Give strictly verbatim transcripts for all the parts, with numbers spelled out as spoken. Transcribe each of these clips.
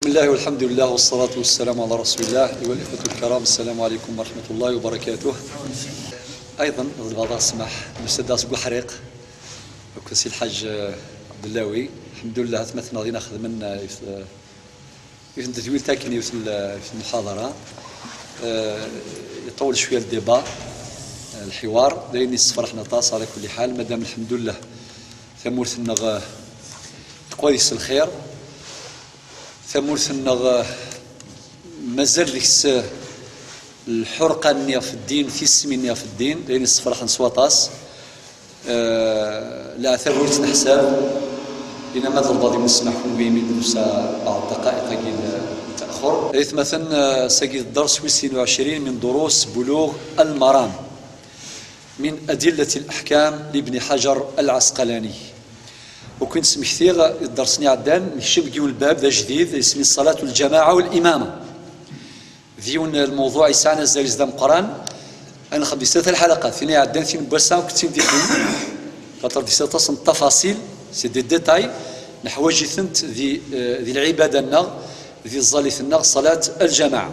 بسم الله والحمد لله والصلاة والسلام على رسول الله. أيها الإخوة الكرام، السلام عليكم ورحمة الله وبركاته. أيضا نطلب بعض السماح نسد سقو حريق وكسي الحاج عبد اللاوي. الحمد لله، ثمثنا غينا خدمنا يث-، يث-، تدويل تاكن يث ال-، يث المحاضرة. آه، يطول شوية الديبا، آه، الحوار. داين يصفر احنا طاس على كل حال. مادام الحمد لله ثمورث النغ كويس الخير. Tamurt-nneɣ, eh, mazal deg-s, eh, lḥurqa-nni ɣef ddin, tismin-nni ɣef ddin, d ayen yessefraḥen s waṭas. Eh, leɛtab ur tt-neḥsab, inama d lbaḍ imusnaḥ kunwi mi d-nusa بعض الدقائق-agi n, n taxur. Aytmaten, eh, sagi d dders wis sin u ɛecrin من دروس بلوغ المرام من أدلة الأحكام لابن حجر العسقلاني. U kin smektiɣ i dders-nni iɛeddan, nekcem deg yiwen lbab d ajdid, isem-is صلاة الجماعة والإمامة. D yiwen n lmewḍuɛ yesɛan azal-is d ameqqran. Ad nexdem di snat lḥalaqat, tin iɛeddan, tin n wass-a, akked tin dihin. Xaṭer deg-s aṭas n ttafaṣil, c'est des détails, neḥwaǧ-itent di, eh, di lɛibada-nneɣ, di tẓallit-nneɣ, ṣalat lǧamaɛa.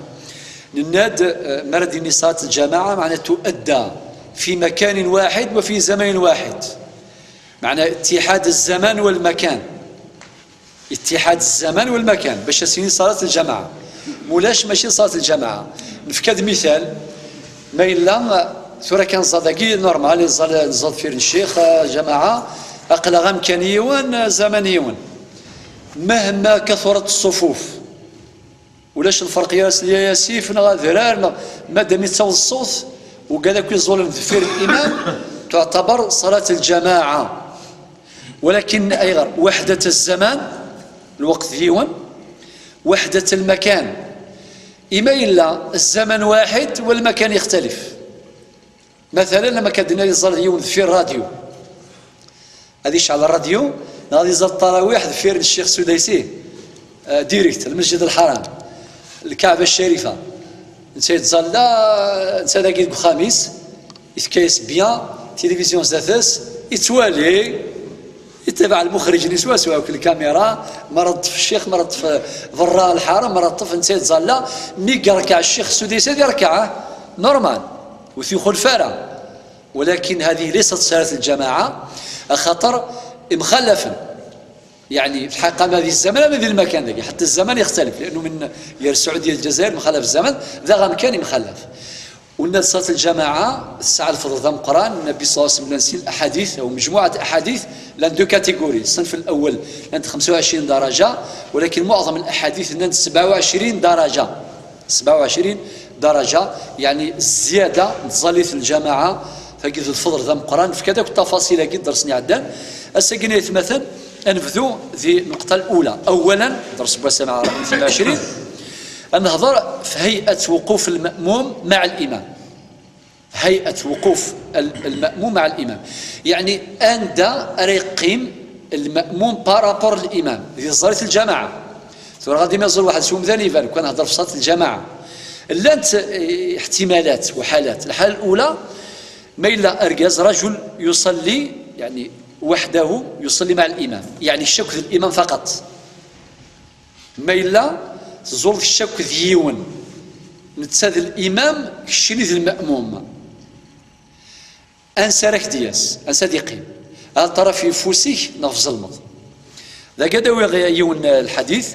Nenna-d, eh, mi ara d-nini ṣalat lǧamaɛa, meɛna تؤدى في مكان واحد وفي زمان واحد. Meɛna اتحاد الزمان والمكان. اتحاد الزمان والمكان باش as-nini ṣalat lǧamaɛa. Mulac, mačči ṣalat lǧamaɛa. Nefka-d mital, ma yella tura kan ẓẓal dagi normal, ẓẓal, ẓẓal deffir n ccix, eh, jamaɛa, aql-aɣ amkan yiwen, eh, zaman yiwen. مهما كثرت الصفوف، ulac lferq gar-as, ya asif neɣ adrar, neɣ madam yettaweḍ ṣṣut, ugad akk iẓulen deffir limam, تعتبر صلاة الجماعة. ولكن ayɣer؟ وحدة الزمان, lweqt d yiwen, وحدة المكان. Ima yella الزمن واحد والمكان يختلف. Matala, lama kan d-nadi ẓẓal yiwen deffir rradyu, ad yecɛel rradyu, neɣ ad iẓẓal ṭṭarawiḥ deffir n Ccix Sudaysi, eh, direct, Lmesǧid Lḥaram, Lkaɛba Ccarifa. Netta yettẓalla, netta dagi deg uxxam-is, yefka-yas bien, tilivizyu zdat-s, yettwali, يتبع المخرج نسوى سواء في الكاميرا، مرة في الشيخ، مرة في برا الحرم، مرة في نسيت زالا. مي يركع الشيخ السديسي يركع normal، وثيخل فارا. ولكن هذه ليست صلاة الجماعة، خاطر مخلفا. يعني في الحقيقة ما هذه الزمن ما هذه المكان ذاك، حتى الزمن يختلف، لأنه من يا السعودية الجزائر مخلف الزمن، ذا غا مكان مخلف. Ula d ṣalat lǧamaɛa tesɛa lfeḍl d ameqqran. Nnbi ṣalla Llahu ɛalayhi wa sallam, llan sin الاحاديث أو مجموعة احاديث, llan deux catégories. الصنف الأول llan خمسة وعشرين درجة, ولكن معظم الاحاديث llan سبعة وعشرين درجة. سبعة وعشرين درجة, يعني الزيادة n tẓallit n lǧamaɛa, tagi d lfeḍl d ameqqran. Nefka-d akk ttafaṣil-agi dders-nni iɛeddan. Ass-agi n aytmaten, ad nebdu di nneqṭa الأولى. أولا, dders n wass-a مع رقم اثنين وعشرين, ad nehḍer في هيئة وقوف المأموم مع الإمام. هيئة وقوف ال-, المأموم مع الإمام. يعني, anda ara yeqqim المأموم par rapport للإمام. Di tẓallit n lǧamaɛa. Tura ɣadi ma yeẓẓul waḥed s umdan iban, kan nehḍer في ṣalat lǧamaɛa. Llant, eh, احتمالات وحالات. الحالة الأولى, ma yella argaz, رجل يصلي, يعني, وحده يصلي مع الإمام. يعني, ccakk d الإمام فقط. Ma yella tẓuleḍ ccakk d yiwen, netta d limam, keččini d lma'mum. Ansa ara k-d-yas, ansa ad yeqqim? Hal ṭaraf yeffus-ik neɣ tzelmeḍ? Dagi ad awiɣ yiwen lḥadit.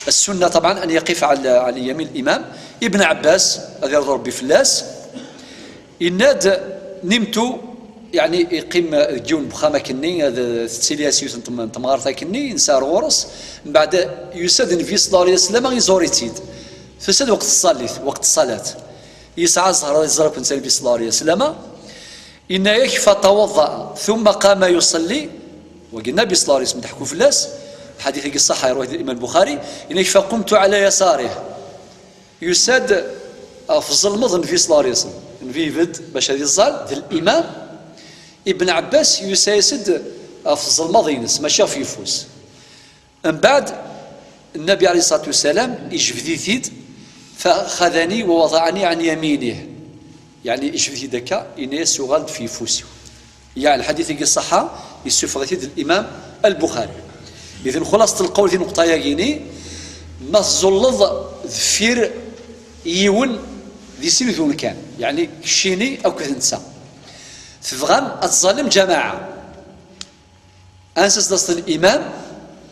السنة طبعا أن يقف على, على يمين الإمام. Ibn Ɛebbas, ad yerḍu Ṛebbi fell-as, yenna-d, نمت, يعني, yeqqim deg yiwen n uxxam akkenni, ad tettili-as yiwet n tem-, n temɣart akkenni, nesɛa ar ɣur-s, mbeɛd yusa-d Nnbi صلى الله عليه وسلم, iẓur-itt-id. Tusa-d weqt ṣṣalit, weqt ṣṣalat. Yesɛa zzher, yeẓra-ken Nnbi صلى الله عليه وسلم, yenna-yak, فتوضأ ثم قام يصلي, wagi Nnbi صلى الله عليه وسلم, neḥku fell-as, lḥadit-agi ṣṣaḥa, iruḥ d Imam Buxari, yenna-yak, فقمت على يساره. Yusa-d ɣef tzelmeḍ n Nnbi صلى الله عليه وسلم. Nnbi ibedd bac ad iẓẓal, d limam. Ibn Ɛebbas yusa-yas-d ɣef tzelmeḍ-ines, mačči ɣef yeffus. Mbeɛd, Nnbi عليه الصلاة والسلام, ijbed-it-id, فأخذني ووضعني عن يمينه. Yeɛni, ijbed-it-id akka, yenna-yas, uɣal-d f yeffus-iw. Ya, lḥadit-agi ṣṣaḥa, yessufeɣ-it-id Limam Lbuxari. Idan, xulaṣat lqawl di nneqṭa-yagi-ni, Ma tẓulleḍ deffir yiwen di sin udun kan, yeɛni keččini akked netta, tebɣam ad tẓallem ǧamaɛa, ansa s d-aṣen imam.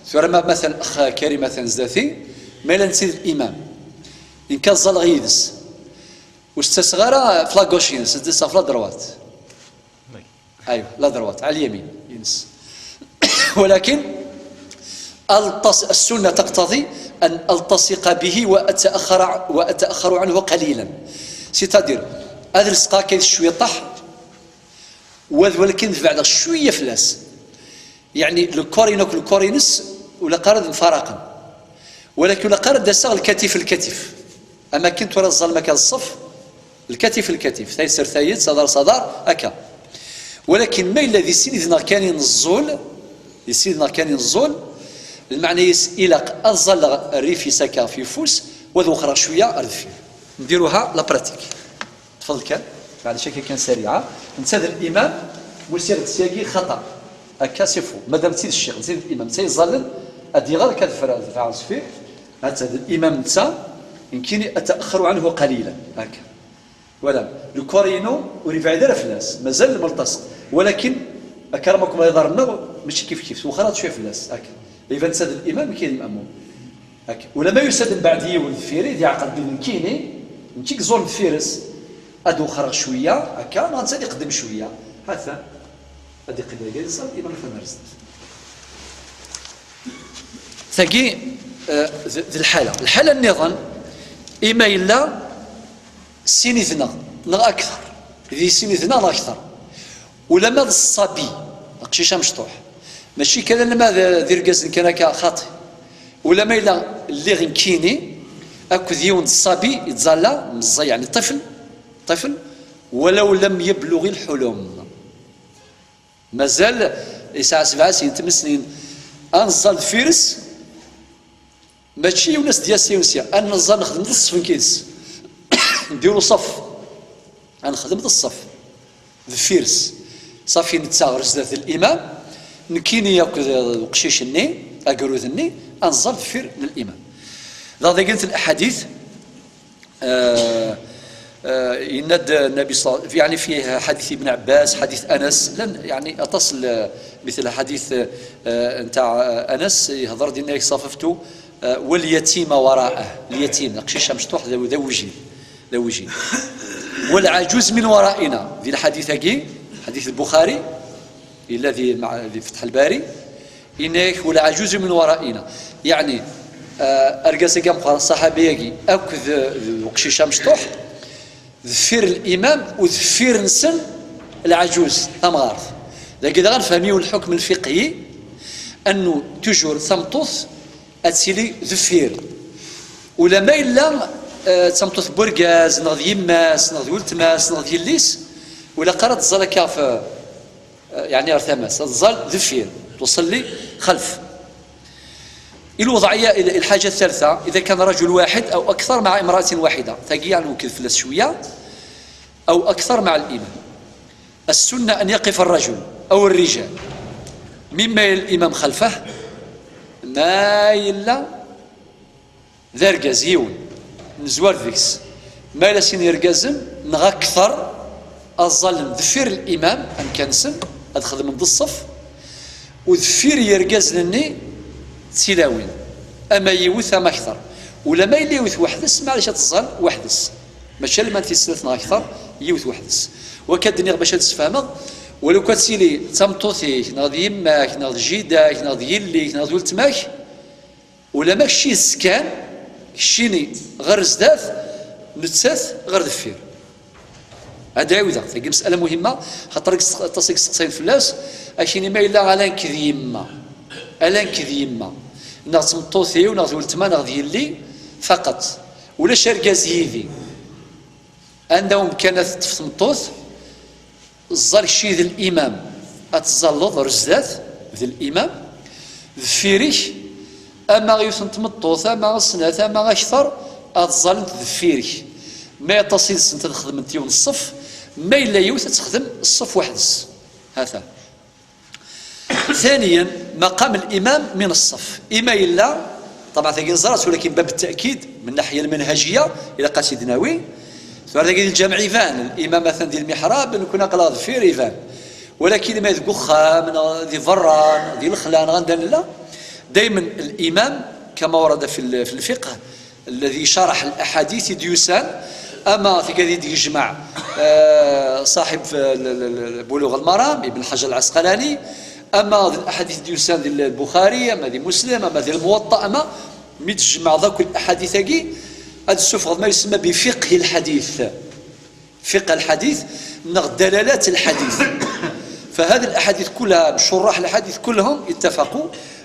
Tura ma matan ax Karim atan zdat-i, ma yella netta d imam, nekk ad ẓalleɣ yid-s, ur s-ttaseɣ ara f la gauche-ines, ad ttaseɣ f la droite. Aywa, la droite, على اليمين-ines. ولكن التص-، السنة تقتضي أن ألتصق به وأتأخر ع-، وأتأخر عنه قليلا. C'est-à-dire, ad lseqeɣ kan cwiṭaḥ, wad walakin ad beɛdeɣ cwiya fell-as. Yeɛni, le corps-inu akked le corps-ines, ur ilaq ara ad mfaraqen. Walakin ur ilaq ara ad d-aseɣ lkatif lkatif. Am akken tura ẓẓalem akka d ṣṣef, lkatif lkatif, tayet ar tayet, aḍar s aḍar, akka. Walakin ma yella di sin idneɣ kan i neẓẓul, di sin idneɣ kan i neẓẓul, lmeɛna-is ilaq ad ẓẓalleɣ rrif-is akka ɣef yeffus, u ad wexreɣ cwiya ar deffir. Ndiruha la pratique. Ṭṭfeḍ kan, maɛlic akka kan sariɛa. Netta d limam, usiɣ-d syagi xaṭa. Akka, c'est faux. Madam d tid ccix, d tid limam, netta yeẓẓallen, ad d-iɣer akka deffir, deffir ar deffir. Netta d limam netta, nekkini أتأخر عنه قليلا. Akka. Voilà. Le corps-inu ur yebɛid ara fell-as. Mazal lmelṭaseq. Walakin, akaramakum ay iḍarren-nneɣ, mačči kif kif. Twexxer-aɣ-d cwiya fell-as. Akka. Iban netta d limam, nekkini d lmamum. Akka. Ulamma yusa-d mbeɛd yiwen deffir-i, d iɛqel-d nekkini, nekk i yeẓẓullen deffir-s. Ad wexxreɣ cwiya, akka, neɣ netta ad iqeddem cwiya. Hatan. Ad iqqim dagi, ad iẓẓal, iman atan ar zdat. Tagi, eh, d, d lḥala. Lḥala nniḍen, ima yella sin idneɣ, neɣ akter. Di sin idneɣ, neɣ akter. Ulamma d ṣṣabi, aqcic amecṭuḥ. Mačči kan alamma d, d irgazen kan akka, xaṭi. Ulamma yella lliɣ nekkini akked yiwen d ṣṣabi, yettẓalla, meẓẓi, yeɛni ṭṭifel, ṭṭifel, ولو لم يبلغ الحلم. Mazal yesɛa sebɛa snin, tmen snin. Ad neẓẓal deffir-s, mačči yiwen as-d-yas yiwen sya. Ad neẓẓal, nexdem d ṣṣef nekk yid-s. Ndiru ṣṣef. Ad nexdem d ṣṣef. Deffir-s. Ṣafi netta ɣer zdat limam, nekkini akked uqcic-nni, agrud-nni, ad neẓẓal deffir n limam. Daɣ dagi n laḥadit, آه، آه، يناد النبي صلى الله، يعني فيه حديث ابن عباس، حديث أنس، لن، يعني أتصل مثل حديث، آه، نتاع أنس، يهضر دينا صففت، آه، واليتيم وراءه، اليتيم، القشيشة مشطوح، ذا، ذا وجين، ذا وجين. والعجوز من ورائنا، ذي الحديث هاكي، حديث البخاري، الذي مع، ذي فتح الباري، Yenna-yak: والعجوز من ورائنا. Yeɛni, ah, argaz-agi ameqqran, ṣṣaḥabi-agi, akked, eh, d uqcic amecṭuḥ, deffir limam u deffir-nsen lɛajuz, tamɣart. Dagi daɣen nefhem yiwen lḥukm lfiqhi, annu toujours tameṭṭut ad tili deffir. Ulamma yella, eh, d tameṭṭut n urgaz, neɣ d yemma-s, neɣ d weltma-s, neɣ d yelli-s, ur ilaq ara ad tẓall akka ɣef, يعني ɣer tama-s, ad tẓall deffir, تصلي خلف. الوضعية، الحاجة الثالثة، إذا كان رجل واحد أو أكثر مع امرأة واحدة، tagi ad nwekked fell-as cwiya, أو أكثر مع الإمام. السنة أن يقف الرجل أو الرجال، مما يلي الإمام خلفه، ma yella d argaz yiwen, nezwar deg-s. Ma yella sin yergazen neɣ akter, ad ẓẓallen deffir limam, amkan-nsen, ad xedmen d ṣṣef, u deffir yergazen-nni d tilawin, ama yiwet ama akter. Ulamma yella yiwet weḥd-s, maɛlic ad tẓall weḥd-s. Mačči alma d tis snat neɣ akter, yiwet weḥd-s. Wakka d-nniɣ bac ad d-sfehmeɣ, walaw kan ad tili d tameṭṭut-ik, neɣ d yemma-k, neɣ d jida-k, neɣ d yelli-k, neɣ d weltma-k, Ulamma kečč yid-s kan, keččini ɣer zdat, nettat ɣer deffir. Ad ɛiwdeɣ, tagi msala muhimma, xaṭer aṭas i yesteqsayen fell-as, akini ma yella ala nekk d yemma, ala nekk d yemma, neɣ d tmeṭṭut-iw, neɣ d weltma, neɣ d yelli, faqet. Ulac argaz yid-i. Anda umkan ad teṭṭef tmeṭṭut, ẓẓal kečč d limam, ad tẓalleḍ ar zdat d limam, deffir-ik, ama yiwet n tmeṭṭut, ama snat, ama akter, ad ẓẓalent deffir-ik. Ma aṭas yid-sent ad xedment yiwen ṣṣef, ma yella yiwet ad texdem ṣṣef weḥd-s. Hata. ثانيا، مقام الإمام من الصف. Ima yella Ṭabɛa tagi neẓra-tt, walakin bab التأكيد من الناحية المنهجية ilaq ad tt-id-nawi. Tura tagi di lǧameɛ iban, limam atan di lmiḥrab, nekni aql-aɣ deffir, iban. Walakin ma deg uxxam, neɣ di berra, neɣ di lexla, neɣ anda nella, daymen limam, كما ورد في ال-، في الفقه الذي شرح الأحاديث i d-yusan, ama tagi i d-yejmeɛ, eh, ṣaḥib, eh, l-, l-, l-, Buluɣ al-Maram, Ibn Ḥajar al-Ɛesqalani, ama d laḥadit d-yusan di Lbuxari, ama di Muslim, ama di Lmuwaṭṭa, ama mi d-tjemɛeḍ akk laḥadit-agi, ad d-tessufɣeḍ ma yusemma bi fiqhi lḥadit. Fiqh lḥadit neɣ dalalat lḥadit. Fahad laḥadit kullaha, curaḥ lḥadit kullhum ittafaqu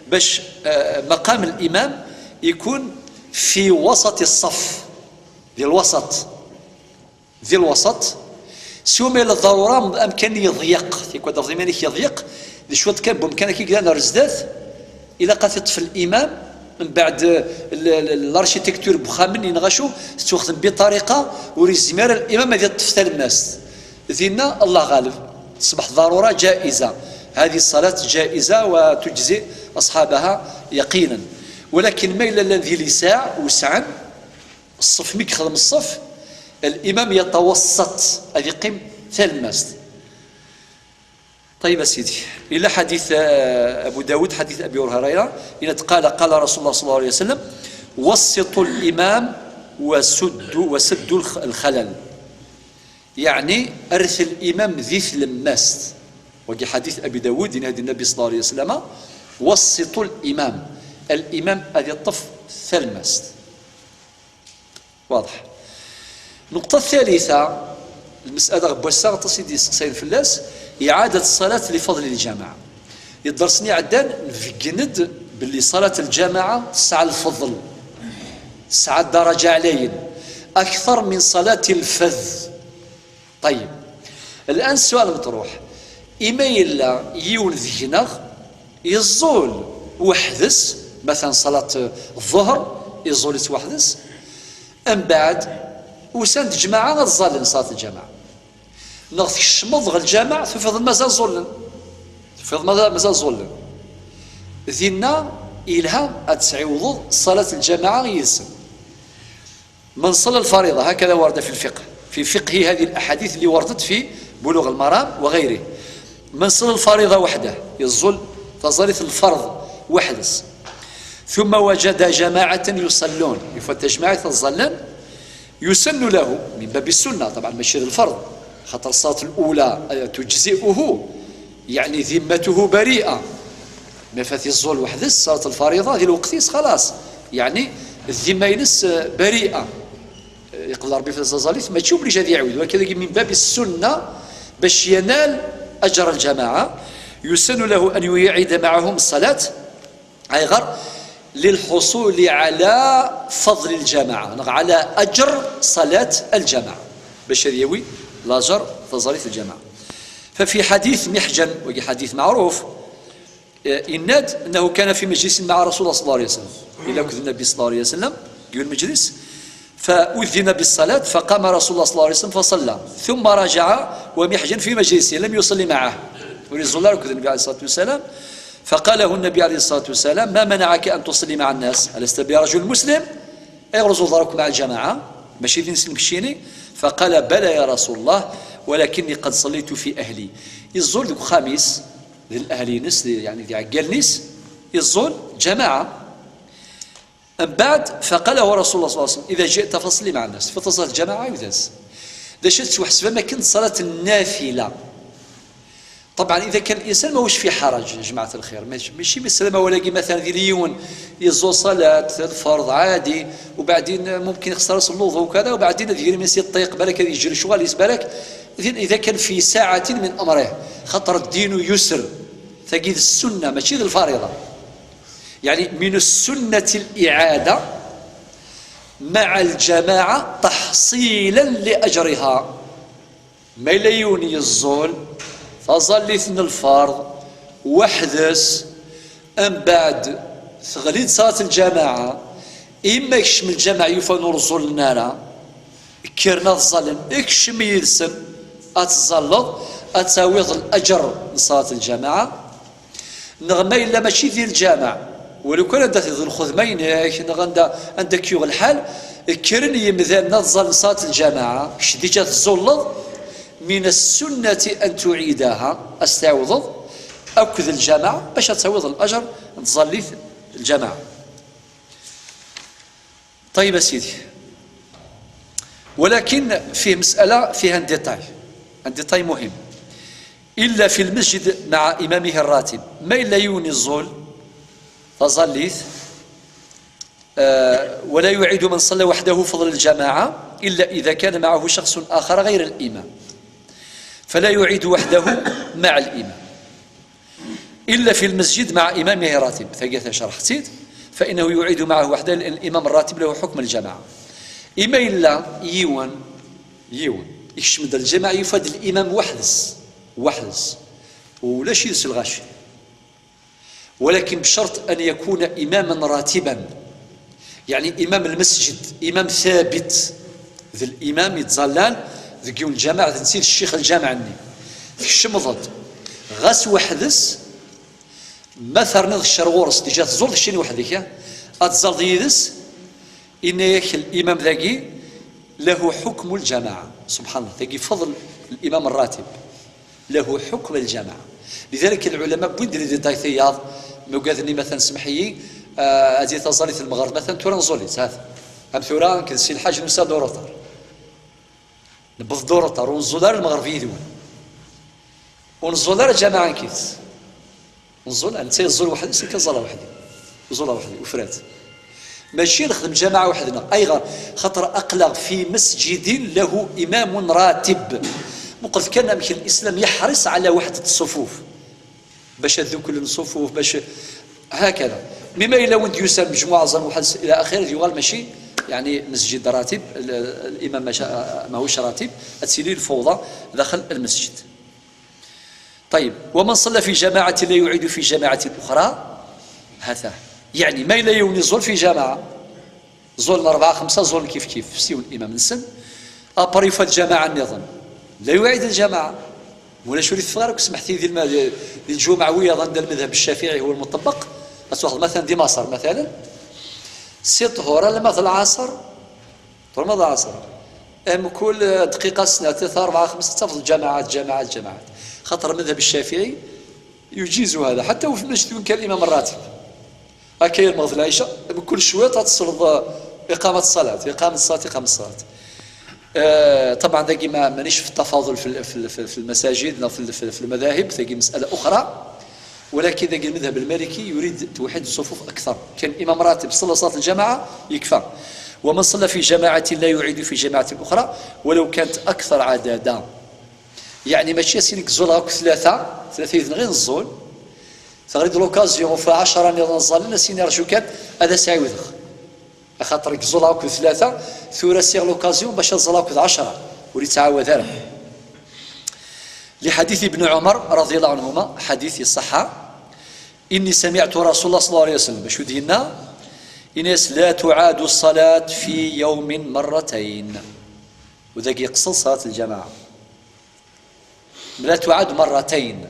bac, eh, maqam limam ikun fi wasaṭ ṣṣaf, di lwasaṭ. Di lwasaṭ, siwa ma yella ḍarura, amkan yeḍyeq, tikwad ɣef iman-ik yeḍyeq, di cwiṭ kan, bumkan akka yellan ar zdat, ilaq ad t-iṭṭef limam, mbeɛd, eh, l-, l-, l'architecture n wexxam-nni neɣ acu, tettwaxdem bi ṭariqa, ur yezmir ara limam ad iṭṭef talemmast. Dinna, Allah ɣaleb, تصبح ضرورة جائزة. هذه الصلاة جائزة وتجزئ أصحابها يقينا. Walakin ma yella llan di lisaɛ, wesɛen, ṣṣef, mi yexdem ṣṣef, limam yetawassaṭ, ad yeqqim talemmast. Ṭayyeb a sidi. Yella ḥadit, eh, Abu Dawud, ḥadit Abi Hurayra, yenna-d, قال، قال رسول الله صلى الله عليه وسلم: وسطوا الإمام وسدوا، وسدوا الخ-، الخلل. Yeɛni, rret limam di tlemmast. Wagi ḥadit Abi Dawud, yenna-d Nnabi صلى الله عليه وسلم: وسطوا الإمام. Limam ad iṭṭef talemmast. واضح. النقطة الثالثة، المسألة n wass-a aṭas i d-yesteqsayen fell-as, إعادة الصلاة لفضل الجماعة. Di dders-nni iɛeddan, nbeggen-d belli ṣalat lǧamaɛa tesɛa lfeḍl, tesɛa ddaraǧa ɛlayen, أكثر من صلاة الفذ. طيب. الآن السؤال المطروح، i ma yella yiwen deg-neɣ yeẓẓul weḥd-s, مثلا ṣalat ẓẓuhr, yeẓẓul-itt weḥd-s, mbeɛd usan-d ǧmaɛa ad ẓẓallen ṣalat lǧamaɛa, neɣ tkecmeḍ ɣer lǧamaɛ tufiḍ mazal ẓẓullen, tufiḍ mazal, mazal ẓẓullen, dinna yelha ad tesɛiwḍeḍ ṣalat lǧamaɛa yid-sen. من صلى الفريضة، هكذا ورد في الفقه، في فقه هذه الأحاديث اللي وردت في بلوغ المرام وغيره. من صلى الفريضة وحده، yeẓẓul taẓallit n lferḍ weḥd-s. ثم وجد جماعة يصلون، yufa-d tajmaɛt ad ẓẓallen، يسن له من باب السنة، طبعا ماشي d lferḍ، خاطر الصلاة الأولى، آه، تجزئه، يعني ذمته بريئة. Ma fat yeẓẓul weḥd-s ṣalat lfariḍa, di lweqt-is xalas, yeɛni ddima-ines, eh, bari'a. Eh, yeqbel Ṛebbi fell-as taẓallit, mačči obligé ad iɛiwed, walakin dagi min bab ssunna bac yanal ajr lǧamaɛa. يسن له أن يعيد معهم الصلاة. Ayɣer? للحصول على فضل الجماعة، neɣ على أجر صلاة الجماعة. Bac ad yawi lajer taẓallit n lǧamaɛa. ففي حديث محجن، wagi ḥadit meɛruf, eh, yenna-d أنه كان في مجلس مع رسول الله صلى الله عليه وسلم. Yella akked Nnbi صلى الله عليه وسلم, deg lmeǧlis, فأذن بالصلاة، فقام رسول الله صلى الله عليه وسلم فصلى، ثم رجع ومحجن في مجلسه، لم يصلي معه. Ur yeẓẓul ara akked Nnbi عليه الصلاة والسلام. فقال له النبي عليه الصلاة والسلام: ما منعك أن تصلي مع الناس؟ ألست برجل مسلم؟ Ayɣer ur tẓalleḍ ara akk مع الجماعة؟ Mačči d ineslem keččini? فقال: بلى يا رسول الله، ولكني قد صليت في أهلي. Yeẓẓul deg uxxam-is, d lehli-ines, d, yeɛni d iɛeggalen-is, yeẓẓul lǧamaɛa. Mbeɛd, فقال له رسول الله صلى الله عليه وسلم: إذا جئت فصل مع الناس. Tufiḍ taẓallit n lǧamaɛa, ɛiwed-as. D acu, ad tettwaḥseb am akken d ṣṣalat n nnafila. طبعا إذا كان الإنسان ماهوش في حرج يا جماعة الخير، ماشي، ماشي بالسلامة، ولكن مثلا دير لي يون يزور صلاة الفرض عادي، وبعدين ممكن يخسر الوضوء وكذا، وبعدين دير من سي الطيق، بالك هذه يجري شواليس، بالك. إذن إذا كان في ساعة من أمره، خاطر الدين يسر، تجد السنة ماشي الفريضة. يعني من السنة الإعادة مع الجماعة تحصيلا لأجرها. Ma yella yiwen yeẓẓul taẓallit n lferḍ weḥd-s, mbeɛd teɣli-d ṣalat lǧamaɛa, imma yekcem lǧamaɛ yufan ur ẓẓullen ara, kkren ad ẓẓallen, kcem yid-sen ad tẓalleḍ, ad tawiḍ laǧer n ṣalat lǧamaɛa. Neɣ ma yella mačči di lǧamaɛ, Walu kan anda tiḍ lxedma-inek, neɣ anda, anda k-yuɣ lḥal, kkren yimdanen ad ẓallen ṣalat lǧamaɛa, kečč déjà tẓulleḍ, من السنة أن تعيدها, ad s-tɛiwdeḍ akked lǧamaɛa, bac ad tawiḍ lajer n tẓallit lǧamaɛa. طيب a sidi. ولكن فيه مسألة، فيها un détail, un détail مهم. إلا في المسجد مع إمامه الراتب. Ma yella yiwen iẓul taẓallit, آه، ولا يعيد من صلى وحده فضل الجماعة إلا إذا كان معه شخص آخر غير الإمام، فلا يعيد وحده مع الإمام. إلا في المسجد مع إمامه الراتب, tagi tacreḥ-itt-id, فإنه يعيد معه وحده لأن الإمام الراتب له حكم الجماعة. I ma yella yiwen, yiwen, ikcem-d lǧamaɛa, yufa-d الإمام weḥd-s, weḥd-s, ulac yid-s lɣaci. ولكن بشرط أن يكون إماما راتبا, يعني إمام المسجد, إمام ثابت, d الإمام yettẓallan deg yiwen lǧamaɛ, d netta i d ccix lǧamaɛ-nni. Tkecmeḍ-d, ɣas weḥd-s, ma terniḍ ccer ɣur-s, déjà tẓulleḍ keččini weḥd-k, ad tẓalleḍ yid-s, yenna-yak الإمام dagi له حكم الجماعة. سبحان الله, tagi فضل الإمام الراتب. له حكم الجماعة. لذلك العلماء wwin-d les détails tiyaḍ, ma ugaden-nni مثلا, semmeḥ-iyi, ah, ad yili taẓallit n lmeɣreb, مثلا, tura nẓul-itt, hat. Am tura, nekk d Si Lḥaǧ nusa-d en retard. Newweḍ-d en retard, ur nẓul ara lmeɣreb yid-wen. Ur nẓul ara lǧamaɛa nekkini. Nẓul, netta yeẓẓul weḥd-s, nekk ẓẓaleɣ weḥd-i. Ẓẓuleɣ weḥd-i, ufrat. Mačči nexdem lǧamaɛa weḥd-neɣ. Ayɣer? Xaṭer aql-aɣ في مسجد له إمام راتب. Muqlet kan amek الإسلام يحرص على وحدة الصفوف. Bac ad dduklen ṣṣufuf, bac هكذا. Mi ma yella win d-yusan mejmuɛa ẓẓallen weḥd-sen إلى آخره, ad yuɣal mačči, يعني, مسجد راتب, l-, الإمام maca-, ماهوش راتب, ad tili lfawḍa daxel المسجد. طيب، ومن صلى في جماعة لا يعيد في جماعة أخرى, هذا. يعني, ma yella yiwen iẓul في جماعة, ẓulen rebɛa, xemsa, ẓulen kif kif, s yiwen imam-nsen, après yufa-d lǧamaɛa nniḍen, لا يعيد الجماعة. Ulac ur iteffeɣ ara akk, semḥet-iyi, di lma-, di lǧumaɛ wiyaḍ anda المذهب الشافعي هو المطبق, ad twaxeḍ مثلا di Maṣer, مثلا, si ṭhur alamma d lɛaṣer, Tura ma d ɛaṣer, mkul dqiqa snat, tlata, rebɛa, xemsa, tafeḍ lǧamaɛat, lǧamaɛat, lǧamaɛat. Xaṭer المذهب الشافعي يجيز هذا, حتى وفي المسجد وإن كان الإمام الراتب. Akka yermeɣ d lɛica, mkul cwiṭ ad tesleḍ, eh, إقامة الصلاة, إقامة الصلاة, إقامة الصلاة. Eh, طبعا dagi ma, مانيش في التفاضل في ال-, في ال-, في ال-, في المساجد, لا في ال-, في ال-, في المذاهب, dagi مسألة أخرى. ولكن dagi المذهب المالكي يريد توحيد الصفوف أكثر. كان إمام راتب صلى صلاة الجماعة يكفى. ومن صلى في جماعة لا يعيد في جماعة أخرى ولو كانت أكثر عددا. يعني, mačči ass-nni ẓẓuleɣ akk tlata, tlata yid-neɣ i nẓul. Teɣli-d l'occasion, ufiɣ ɛecṛa nniḍen ẓẓallen, ass-nni rju kan ad as-ɛiwdeɣ. Axaṭer ẓẓuleɣ akk tlata, tura sɛiɣ l'occasion bac ad ẓẓuleɣ akk ɛecṛa. Ur yettɛawad ara. لحديث ابن عمر رضي الله عنهما, ḥadit iṣeḥḥa, إني سمعت رسول الله صلى الله عليه وسلم, acu d-yenna? Yenna-yas: لا تعاد الصلاة في يوم مرتين. U dagi yeqsed ṣalat lǧamaɛa. لا تعاد مرتين.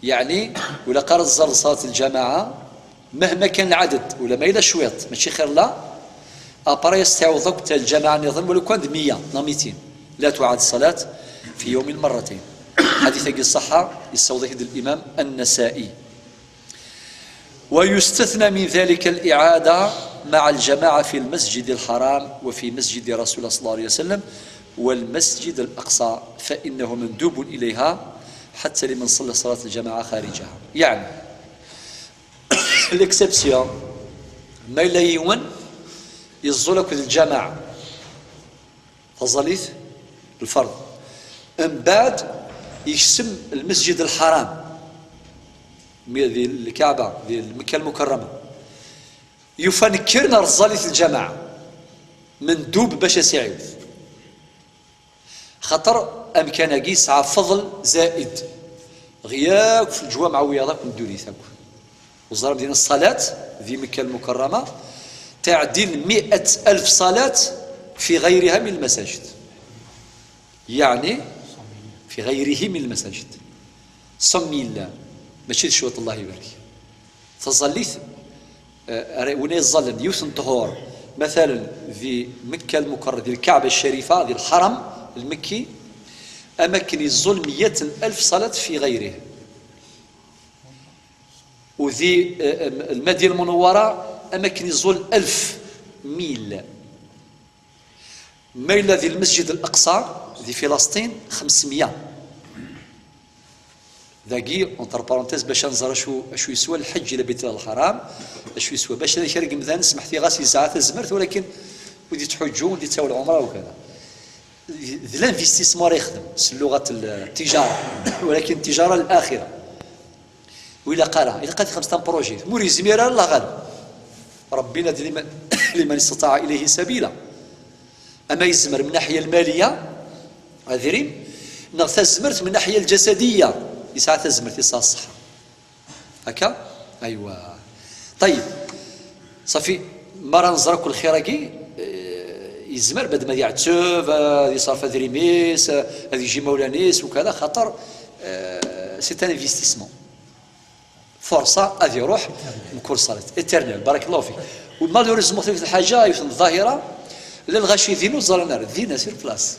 يعني, ur ilaq ara ad tẓalleḍ ṣalat lǧamaɛa مهما كان العدد, ula ma yella cwiṭ, mačči xir la, après ad s-tɛiwdeḍ akk lǧamaɛa nniḍen, ولو كان d meyya neɣ mitin. لا تعاد الصلاة في يوم مرتين. Ḥadit-agi ṣṣeḥḥa, yessaweḍ-it-id الإمام النسائي. ويستثنى من ذلك الإعادة مع الجماعة في المسجد الحرام وفي مسجد رسول الله صلى الله عليه وسلم والمسجد الأقصى، فإنه مندوب إليها حتى لمن صلى صلاة الجماعة خارجها. يعني, l'exception, ma yella yiwen yeẓẓul akked lǧamaɛa taẓallit lferḍ, mbeɛd yekcem lmesǧid lḥaram, mi, di Lkaɛba, di Mekka Lmukarrama, yufa nekker ɣer tẓallit lǧamaɛa, mendub bac as-iɛiwed. Xaṭer amkan-agi yesɛa fḍel zaid, ɣer yakk f lǧwamaɛ wiyaḍ akk n ddunit akk. Ur ẓram din ṣṣalat di Mekka Lmukarrama تعدل مئة ألف صلاة في غيرها من المساجد. يعني, في غيره من المساجد. Cent mille, mačči d cwiṭ, Allah ibarek. Taẓallit, Eh, ara win ay yeẓẓallen yiwet n ṭhur, مثلا, di Mekka Lmukerr-, di Lkaɛba Ccarifa, di Lḥaram Lmekki, am akken yeẓẓul مية ألف صلاة في غيره. U di, eh, Lmadina Lmunawwara, am akken yeẓẓul ألف, mille. Ma yella di Lmesjid Al-Aqsa, di Filasṭin, خمسمية. Dagi, entre parenthèses, bac ad nẓer acu, acu yeswa lḥeǧǧ ila Bayt Lḥaram, acu yeswa, bac ad kra n yemdanen, smeḥti ɣas yesɛa tazmert, walakin ur d-yettḥuǧǧu, ur d-yettawi lɛumra, u kada. D l'investissement ara yexdem, s lluɣat n ttiǧara, walakin ttiǧara n laxira. Ur ilaq ara, ilaq ad ixdem s tamprujit. Ma ur yezmir ara, Allah ɣaleb. Ṛebbi yenna-d: "Liman, liman istataɛa ilayhi sabila." Ama yezmer min naḥya lmaliya, adrim, neɣ tazmert min naḥya lǧasadiya, yesɛa tazmert, yesɛa ṣṣeḥḥa. Akka? Aywa. Ṭayyeb. Ṣafi, mi ara nẓer akk lxir-agi, eh, yezmer bad ma ad yeɛteb, ad yeṣref adrim-is, ad yejj imawlan-is, ukada, xaṭer, eh, c'est un investissement. Furṣa ad iruḥ mkul ṣalat. Éternel. Barakallahu fik. U malheureusement, yiwet n lḥaǧa, yiwet n ḍḍahira, la lɣaci din ur ẓran ara. Dinna, sur place.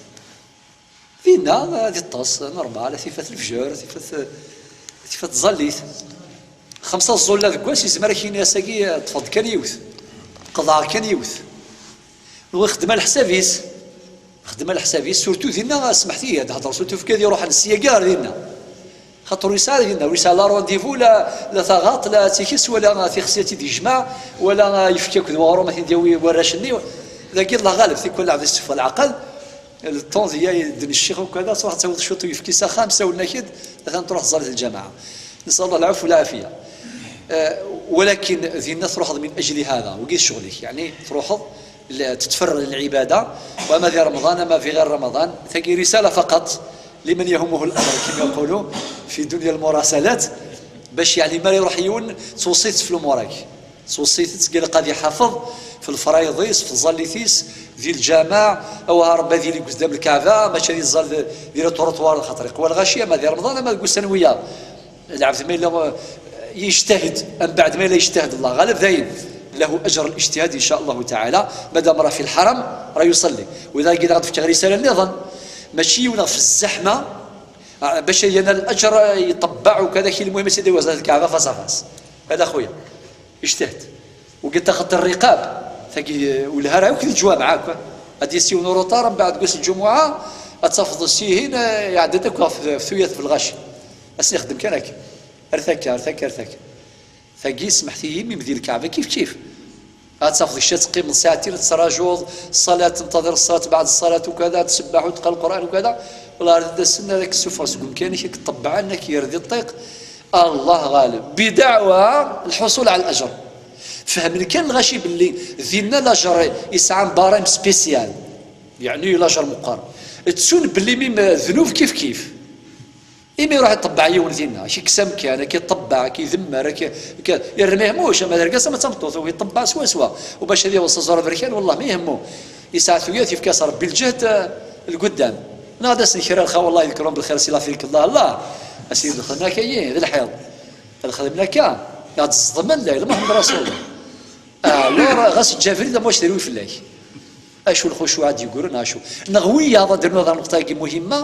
Dinna, ad iṭṭes, normal, ad tifat lefjer, ad tifat, ad tifat tẓallit. Xemsa ẓẓulla deg wass, yezmer ad k-yini ass-agi, ṭṭfeɣ-d kan yiwet. Qeḍɛeɣ kan yiwet. Nwa ixdem ɣer leḥsab-is. Xdem ɣer leḥsab-is, surtout dinna, smeḥt-iyi ad hedreɣ, surtout fkad iruḥen ssyagi ɣer dinna. Xaṭer ur yesɛi ara dinna, ur yesɛi la rendez-vous, la, la taɣaṭ, la tikes, wala tixsi ad tt-id-yejmeɛ, wala yefka akked weɣrum ad t-id-yawi warrac-nni. Dagi, Allah ɣaleb, tikwal lɛebd yesseffeɣ leɛqel, le temps d-yya d ccix akk, ad truḥ ad tawiḍ cwiṭ n uyefki s axxam, sawlen-ak-d, atan truḥ tẓallit lǧameɛ. Nesɛa Allah lɛuf u lɛafiya. Eh, walakin dinna truḥeḍ min ajli hada, wagi d ccɣel-ik, yeɛni truḥeḍ ل-، تتفرغ للعبادة، وأما في رمضان، أما في غير رمضان، تجي رسالة فقط لمن يهمه الأمر، كما يقولوا في دنيا المراسلات، باش يعني ما يروح يون توصيت في الموراك، توصيت تقال قاعد يحافظ في الفرايضيس، في الزاليتيس، ذي الجامع، أو هرب ذي اللي قدام الكعبة، ماشي ذي الزال ذي، ذي التروطوار، خاطر يقوى الغاشية، ما ذي رمضان، ما تقول سنوية. العبد ما إلا يجتهد، أم بعد ما إلا يجتهد الله غالب دايم له أجر الاجتهاد إن شاء الله تعالى، مادام راه في الحرم راه يصلي. وإذا قلنا غتفك رسالة نظن ماشي ولا في الزحمة، آه، باش ينال الأجر يطبع وكذا، كي المهم سيدي وزارة الكعبة فاس فاس. هذا خويا اجتهد. وقلت تاخذ الرقاب، تاكي، والهرع وكذا جوا معاك. هادي سي ونورو طار، من بعد قوس الجمعة، أتصفض السيهين، آه، يعددك في، في ثويات في الغش. أسني خدم كان هكا. ارتكا، ارتكا، ارتكا. ثاقي سمحتي يمي مدير الكعبة كيف كيف. أتصفض الشات تقيم ساعتين، تراجوض الصلاة، تنتظر الصلاة، بعد الصلاة وكذا، تسبح وتقرأ القرآن وكذا. والله رد السنة ذاك السفر سقوم كان يك تطبع أنك يردي الطيق. الله غالب. بدعوى الحصول على الأجر. فهمني كان الغاشي باللي ذينا الأجر يسعى بارام سبيسيال. يعني الأجر مقر. تسون باللي ميم ذنوب كيف كيف. إمي يروح يطبع يون ذينا، كي كسام كان، كي يطبع، كي يذمر، كي، كي يرميه موش، أما ذلك سما تمطوط، ويطبع سوا سوا. وباش هذه وصل زرار بركان، والله ما يهمه. يسعى ثويات يفكاس ربي الجهد، آه، القدام. ناض أسن خير الخا، والله يذكرهم بالخير، سي لافيك الله، الله. أسيد الخدمة كاين، ذي الحيض. الخدمة كان. ناض الزضمن لا، إلا محمد رسول الله. آه، لو راه غاس الجافري، لا موش ذي فلاك. Acu lxucuɛ ad d-yeggren, acu? Neɣ wiyaḍ ad d-rnuɣ ɣer nneqṭa-agi muhimma,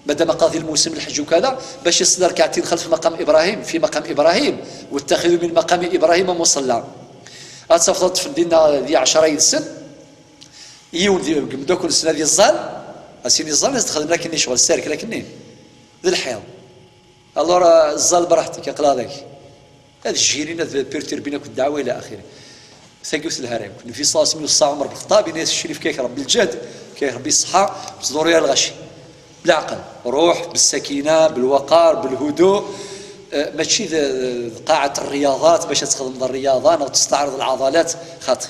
madama qadi lmewsem lḥeǧ ukada, bac iṣelli rkaɛtin xelf maqam Ibrahim, fi maqam Ibrahim, واتخذوا من مقام إبراهيم مصلى. Ad tafeḍ ad ṭṭfen dinna di ɛecra yid-sen, yiwen di, deg umeddakel-nsen ad yeẓẓal, ad s-yini ẓẓal, ad s-d-xedmen akken ccɣel, sserk akken d lḥiḍ. Alors, euh, ẓẓal braḥtek, aql-aɣ dagi. Ad jjirin, ad perturbin akk ddeɛwa ila axiri. Tagi ur telha ara yakk. Nnbi ṣalla Llahu ɛalayhi wa sallam yuṣṣa Ɛmer ben Lxeṭṭab, yenna-yas: "Crif, kak Rebbi lǧehd, kak Rebbi ṣṣeḥḥa, ur ttḍurru ara lɣaci. Leɛqel, ruḥ bessakina, belwaqar, belhudu, eh, mačči d, d qaɛat rriyaḍat bac ad txedmeḍ rriyaḍa neɣ testeɛriḍ lɛeḍalat, xaṭi."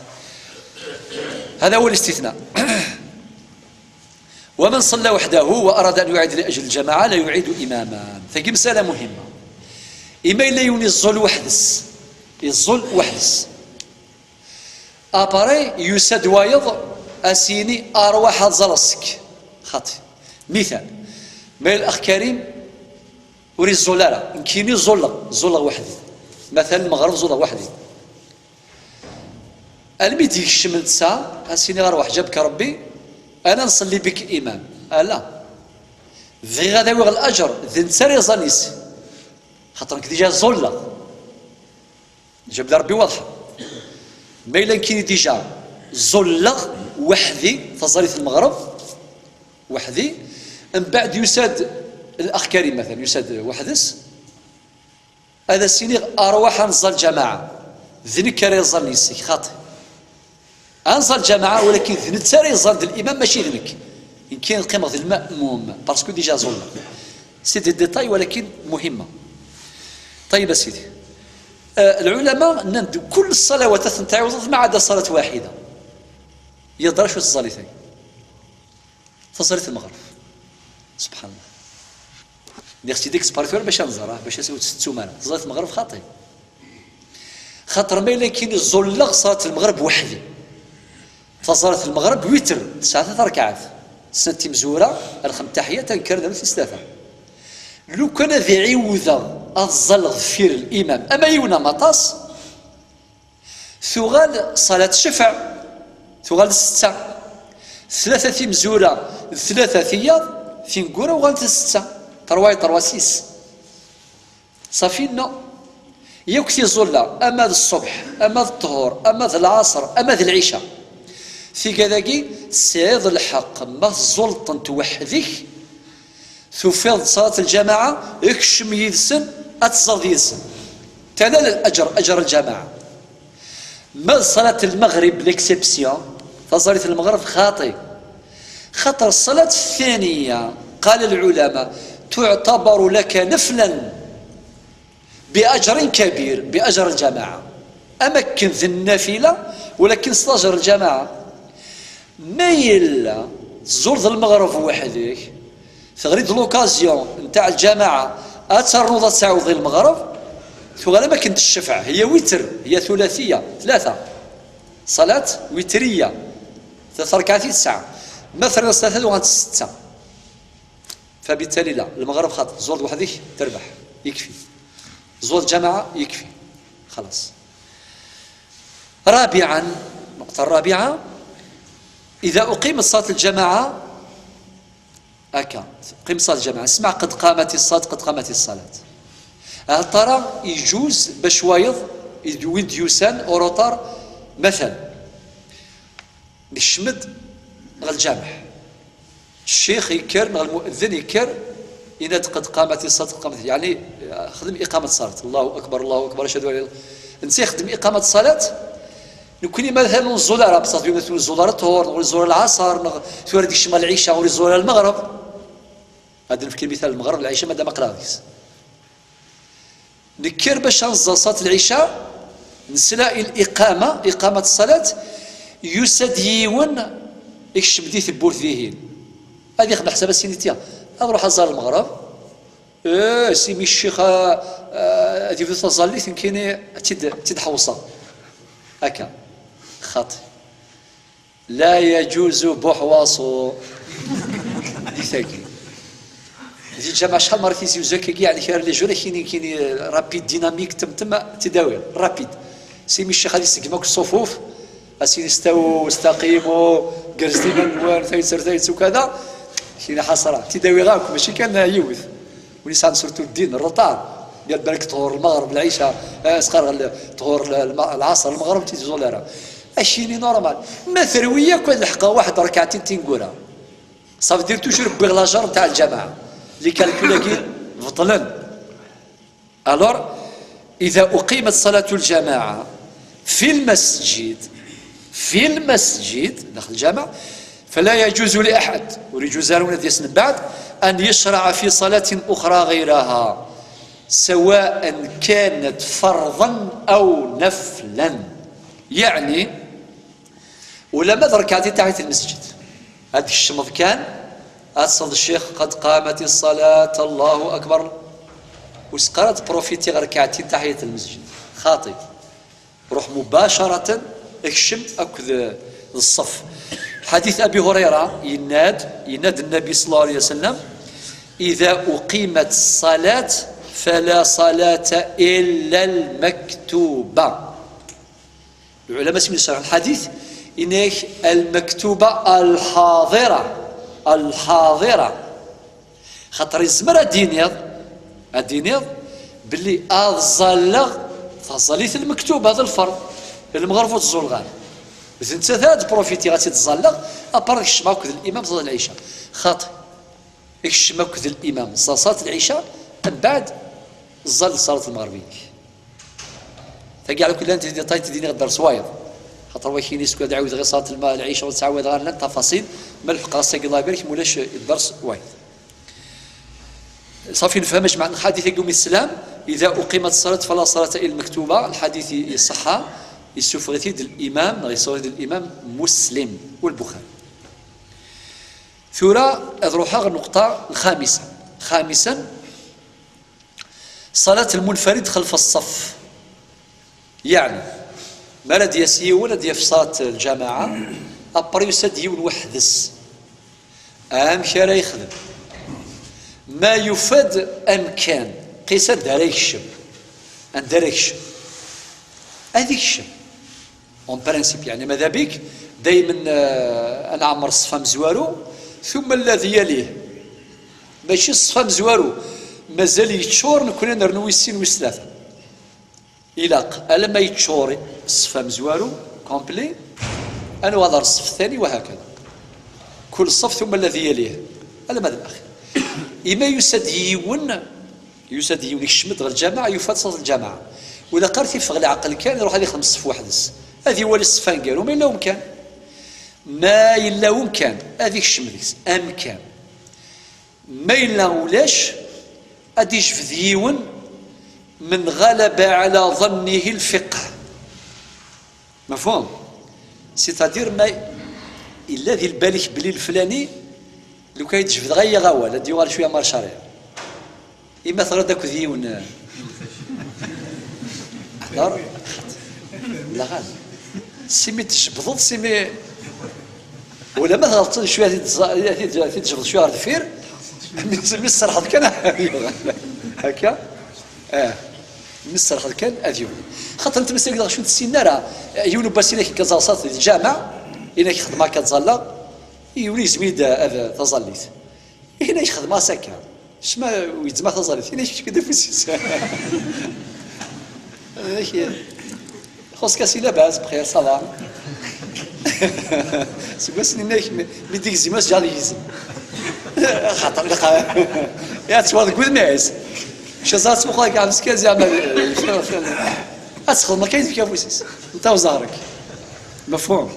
هذا هو الاستثناء. ومن صلى وحده وأراد أن يعيد لأجل الجماعة لا يعيد إماما. Tagi مسألة مهمة. Ima yella yiwen yeẓẓul weḥd-s, yeẓẓul weḥd-s. Après, yusa-d wayeḍ, a s-yini: "Arwaḥ ad ẓreɣ seg." Xaṭi. Mital. Ma yella الأخ Karim ur yeẓẓul ara. Nekkini ẓẓulleɣ, ẓẓulleɣ weḥd-i. Matalan, lmeɣreb ẓẓulleɣ weḥd-i. Almi d-yekcem netta, a s-iniɣ: "Arwaḥ, ǧabek Rebbi, ana nṣelli bik imam." Ala. Bɣiɣ ad awiɣ laǧer, d netta ara yeẓẓallen yis-i. Xaṭer nekk dija ẓulleɣ. Ǧabed Rebbi waḍḥa. Ma yella nekkini dija ẓulleɣ weḥd-i, taẓallit n lmeɣreb, weḥd-i, mbeɛd yusa-d l'ax Karim, matalan, yusa-d weḥd-s, ad as-iniɣ: "Arwaḥ ad nẓall lǧamaɛa." D nekk ara yeẓẓallen yis-k, xaṭi. Ad nẓall lǧamaɛa, walakin d netta ara yeẓẓallen d l'imam, mačči d nekk. Nekkini ad qqimeɣ d lma'mum, parce que dija ẓulleɣ. C'est des détails, walakin muhimma. Ṭayyeb a sidi. Eh, lɛulama nnan-d kul ṣṣalawat ad tent-tɛiwdeḍ ma ɛada ṣṣalat waḥida. Yeḍra acu teẓẓallit-agi? Taẓallit n lmeɣreb. Subḥan Allah. Nniɣ-tt-id exprès tura bac ad nẓer, ah, bac ad ur tettum ara. Taẓallit n lmeɣreb xaṭi. Xaṭer ma yella nekkini ẓulleɣ ṣalat n lmeɣreb weḥd-i. Taẓallit n lmeɣreb witr, tesɛa tlata rakaɛat. Snat timezwura, lxemt taḥiyat, ad nekker d tis tlata. Lukan ad ɛiwdeɣ ad ẓẓalleɣ deffir l'imam, ama yiwen ama aṭas, tuɣal ṣalat ccefɛ, tuɣal d setta. Tlata timezwura d tlata tiyaḍ, tineggura uɣalent d setta. Terwa, terwa, sis. Safi, non. Yakk tiẓulla, ama d ṣṣebḥ, ama d ṭṭhur, ama d lɛaṣer, ama d lɛica. Tigad-agi, tesɛiḍ lḥeqq, ma teẓẓulleḍ-tent weḥd-k, tufiḍ-d ṣalat lǧamaɛa, ekcem yid-sen, ad teẓẓalleḍ yid-sen. Tanal laǧer, aǧer lǧamaɛa. Ma d ṣalat lmeɣrib, l'exception, taẓallit n lmeɣreb xaṭi. Xaṭer ṣṣalat ttaniya, qal lɛulama, tuɛtabaru laka naflan bi aǧrin kabir, bi aǧr lǧamaɛa. Am akken d nnafila, walakin s laǧr lǧamaɛa. Ma yella tẓulleḍ lmeɣreb weḥd-k, teɣli-d l'occasion ntaɛ lǧamaɛa, ad ternuḍ ad tɛiwdeḍ i lmeɣreb, tuɣal am akken d ccefɛ, hiya witr, hiya thulathiya, tlata. Ṣalat witriya, tlata rakaɛat i tesɛa. Ma terniḍ s tlata, uɣalent setta. Fabittali la, lmeɣreb xaṭi, tẓulleḍ weḥd-k, terbeḥ, yekfi. Tẓulleḍ lǧamaɛa, yekfi. Xalas. رابعا، النقطة الرابعة، إذا أقيمت صلاة الجماعة، هكا، أقيمت صلاة الجماعة، اسمع: "قد قامت الصلاة، قد قامت الصلاة". هل ترى يجوز باش وايض يد-، وين ديوسان أوروطار مثلا؟ نكشمد غا الجامع. الشيخ يكر، نغ المؤذن يكر، يناد: "قد قامت الصلاة، قد قامت"، يعني، خدم إقامة الصلاة. "الله أكبر، الله أكبر، أشهد أن لا إله إلا الله". نسي خدم إقامة الصلاة. نكوني مثلا نزول على بساط، يوم نزول على الطهور، نقول نزول على العصر، نغ-، ثورة ديك الشمال العشاء، نقول نزول على المغرب. هذا نفكر مثال المغرب، العشاء، ما دام قراغيس. Nekker bac ad nẓer ṣalat lɛica, nesla i liqama, iqamat ṣṣalat, yusa-d yiwen, ikcem di tewwurt dihin. Ad ixdem ḥsab asinitya, ad ruḥ ad ẓer lmeɣreb. Eh, simi ccix, ah, ah, ad yebdu taẓallit, nekkini ad tt-id, ad tt-id-ḥewṣeɣ. Akka. Xaṭi. لا يجوز بوحواصو. Di tagi. Di lǧameɛ acḥal merra tizi uzak-agi, yeɛni kra les jours, kini, kini, rapide, dynamique, tem, tem, tidawi, rapide. Simi ccix ad iseggem akk ṣṣufuf, ad s-yini stawu, staqimu, gerrzen iman-nwen, tayet ar tayet ukada, kini ḥasra. Tidawi akk, mačči kan yiwet. Win yesɛan surtout ddin, retard. Yal balak ṭhur lmeɣreb, lɛica, eh, sqar l-, ṭhur l-, lma-, lɛaṣer, lmeɣreb, tizi ẓul ara. Acini normal. Ma terwi yakk ad lḥqeɣ waḥed rkaɛtin tineggura. Ça veut dire toujours wwiɣ lajar ntaɛ lǧamaɛ. Les calculs-agi beṭlen. Alors, إذا أقيمت صلاة الجماعة في المسجد، في المسجد، داخل الجامع، فلا يجوز لأحد، ur iǧuz ara win ad yas-, mbeɛd, أن يشرع في صلاة أخرى غيرها، سواء كانت فرضا أو نفلا. يعني، Ulamma d rrkaɛtin taḥiyat lmesǧid, ad tkecmeḍ kan, ad tesleḍ ccix: "قد قامت الصلاة، الله أكبر". Ur s-qqar ad tprofitiḍ ɣer rrkaɛtin taḥiyat lmesǧid. Xaṭi. Ruḥ mubacaratan, kcem akked, d ṣṣef. Ḥadit Abi Hurayra, yenna-d, yenna-d Nnabi صلى الله عليه وسلم: "إذا أقيمت الصلاة فلا صلاة إلا المكتوبة". Lɛulama s mi d-cerḥen lḥadit, yenna-yak: "Al-maktuba al-ḥaḍira, al-ḥaḍira." Xaṭer yezmer ad d-tiniḍ, ad d-tiniḍ belli ad ẓalleɣ taẓallit lmektuba, d lferḍ, lmeɣreb ur tẓulleɣ ara. D nettat ara d-profitiɣ ad tt-id-ẓalleɣ, apar ad kecmeɣ akked limam ṣalat lɛica. Xaṭi. Kcem akked limam, ṣalat lɛica, mbeɛd ẓẓal ṣalat lmeɣreb-inek. Tagi ɛla kulli, llant détails i d-iniɣ dders wayeḍ. Xaṭer wagi-nni skud ad ɛiwdeɣ i ṣalat lma-, lɛica ur ttɛawadeɣ ara, llant tafaṣil, ma lḥeqeɣ ass-agi library, mulac dders wayeḍ. Ṣafi, nefhem ajmaɛ n lḥadit-agi umi teslam: "Ida uqimat ṣṣalat fala ṣalata illa lmaktuba", lḥadit i-, iṣeḥḥa, yessufeɣ-it-id limam, neɣ yessufeɣ-it-id limam Muslim, u Lbuxari. Tura ad ruḥeɣ ɣer nneqṭa lxamisa. Xamisa, ṣalat lmunfarid xelf ṣṣef. Yeɛni, mi ara d-yas yiwen ad d-yaf ṣalat lǧamaɛa, après yusa-d yiwen weḥd-s. Amek ara yexdem? Ma yufa-d amkan, qis anda ara yekcem. Anda ara yekcem? Ad yekcem. En principe, yeɛni, madabik, daymen, eh, ad nɛemmer ṣṣef amezwaru, ثم الذي يليه. Mačči ṣṣef amezwaru, mazal yeččur, nekkni ad nernu wis sin, wis tlata. Ilaq, alamma yeččur ṣṣef amezwaru, complet, ad nuɣal ɣer ṣṣef ttani, وهكذا. Kul ṣṣef ثم الذي يليه. Alamma d laxir. Imi yusa-d yiwen, yusa-d yiwen, ikcem-d ɣer lǧamaɛ, yufa-d ṣalat lǧamaɛ. Ula qar tifeɣ leɛqel kan, iruḥ ad ixdem ṣṣef weḥd-s. Ad iwali ṣṣef aneggaru, ma yella umkan. Ma yella umkan, ad ikcem deg-s. Amkan. Ma yella ulac, ad d-ijbed yiwen من غلب على ظنه الفقه. Mafhum? C'est-à-dire, ma yella di lbal-ik belli leflani, lukan i d-jebdeɣ ay awal, ad d-yuɣal cwiya mar cariɛ. Ima teɣriḍ akked yiwen, eh, hder. La ɣal. Simi tjebdeḍ, simi, wala ma tɣelṭeḍ cwiya, ad t-id-, ad t-id-, ad t-id-tjebdeḍ cwiya ɣer deffir, mi, mi tserrḥeḍ kan, ad yuɣal. Akka? Eh. Mi tserrḥeḍ kan, ad yuɣal. Xaṭer n tmest-agi daɣ cwiya ur tt-ssinen ara. Yiwen n wass, inak akka ẓalsat di lǧameɛ, inak xedmeɣ akka ẓalleɣ, yiwen yezmi-d ad taẓallit. Inak xedmeɣ-as akka. Cma ur yeǧǧem taẓallit, inak kečč kan afus-is. Inak, xos kasi labas, bxir, ça va. Seg wass-nni inak, mi, mi d-igzim, as ǧaɣ igzim. Xaṭer ilaq, ya, tettwaḍ deg wudem-is. Caza ad tmuqel akka, meskin, zeɛma, ad txedmeḍ kan, yefka afus-is. Nta uẓar-ik. Mafhum?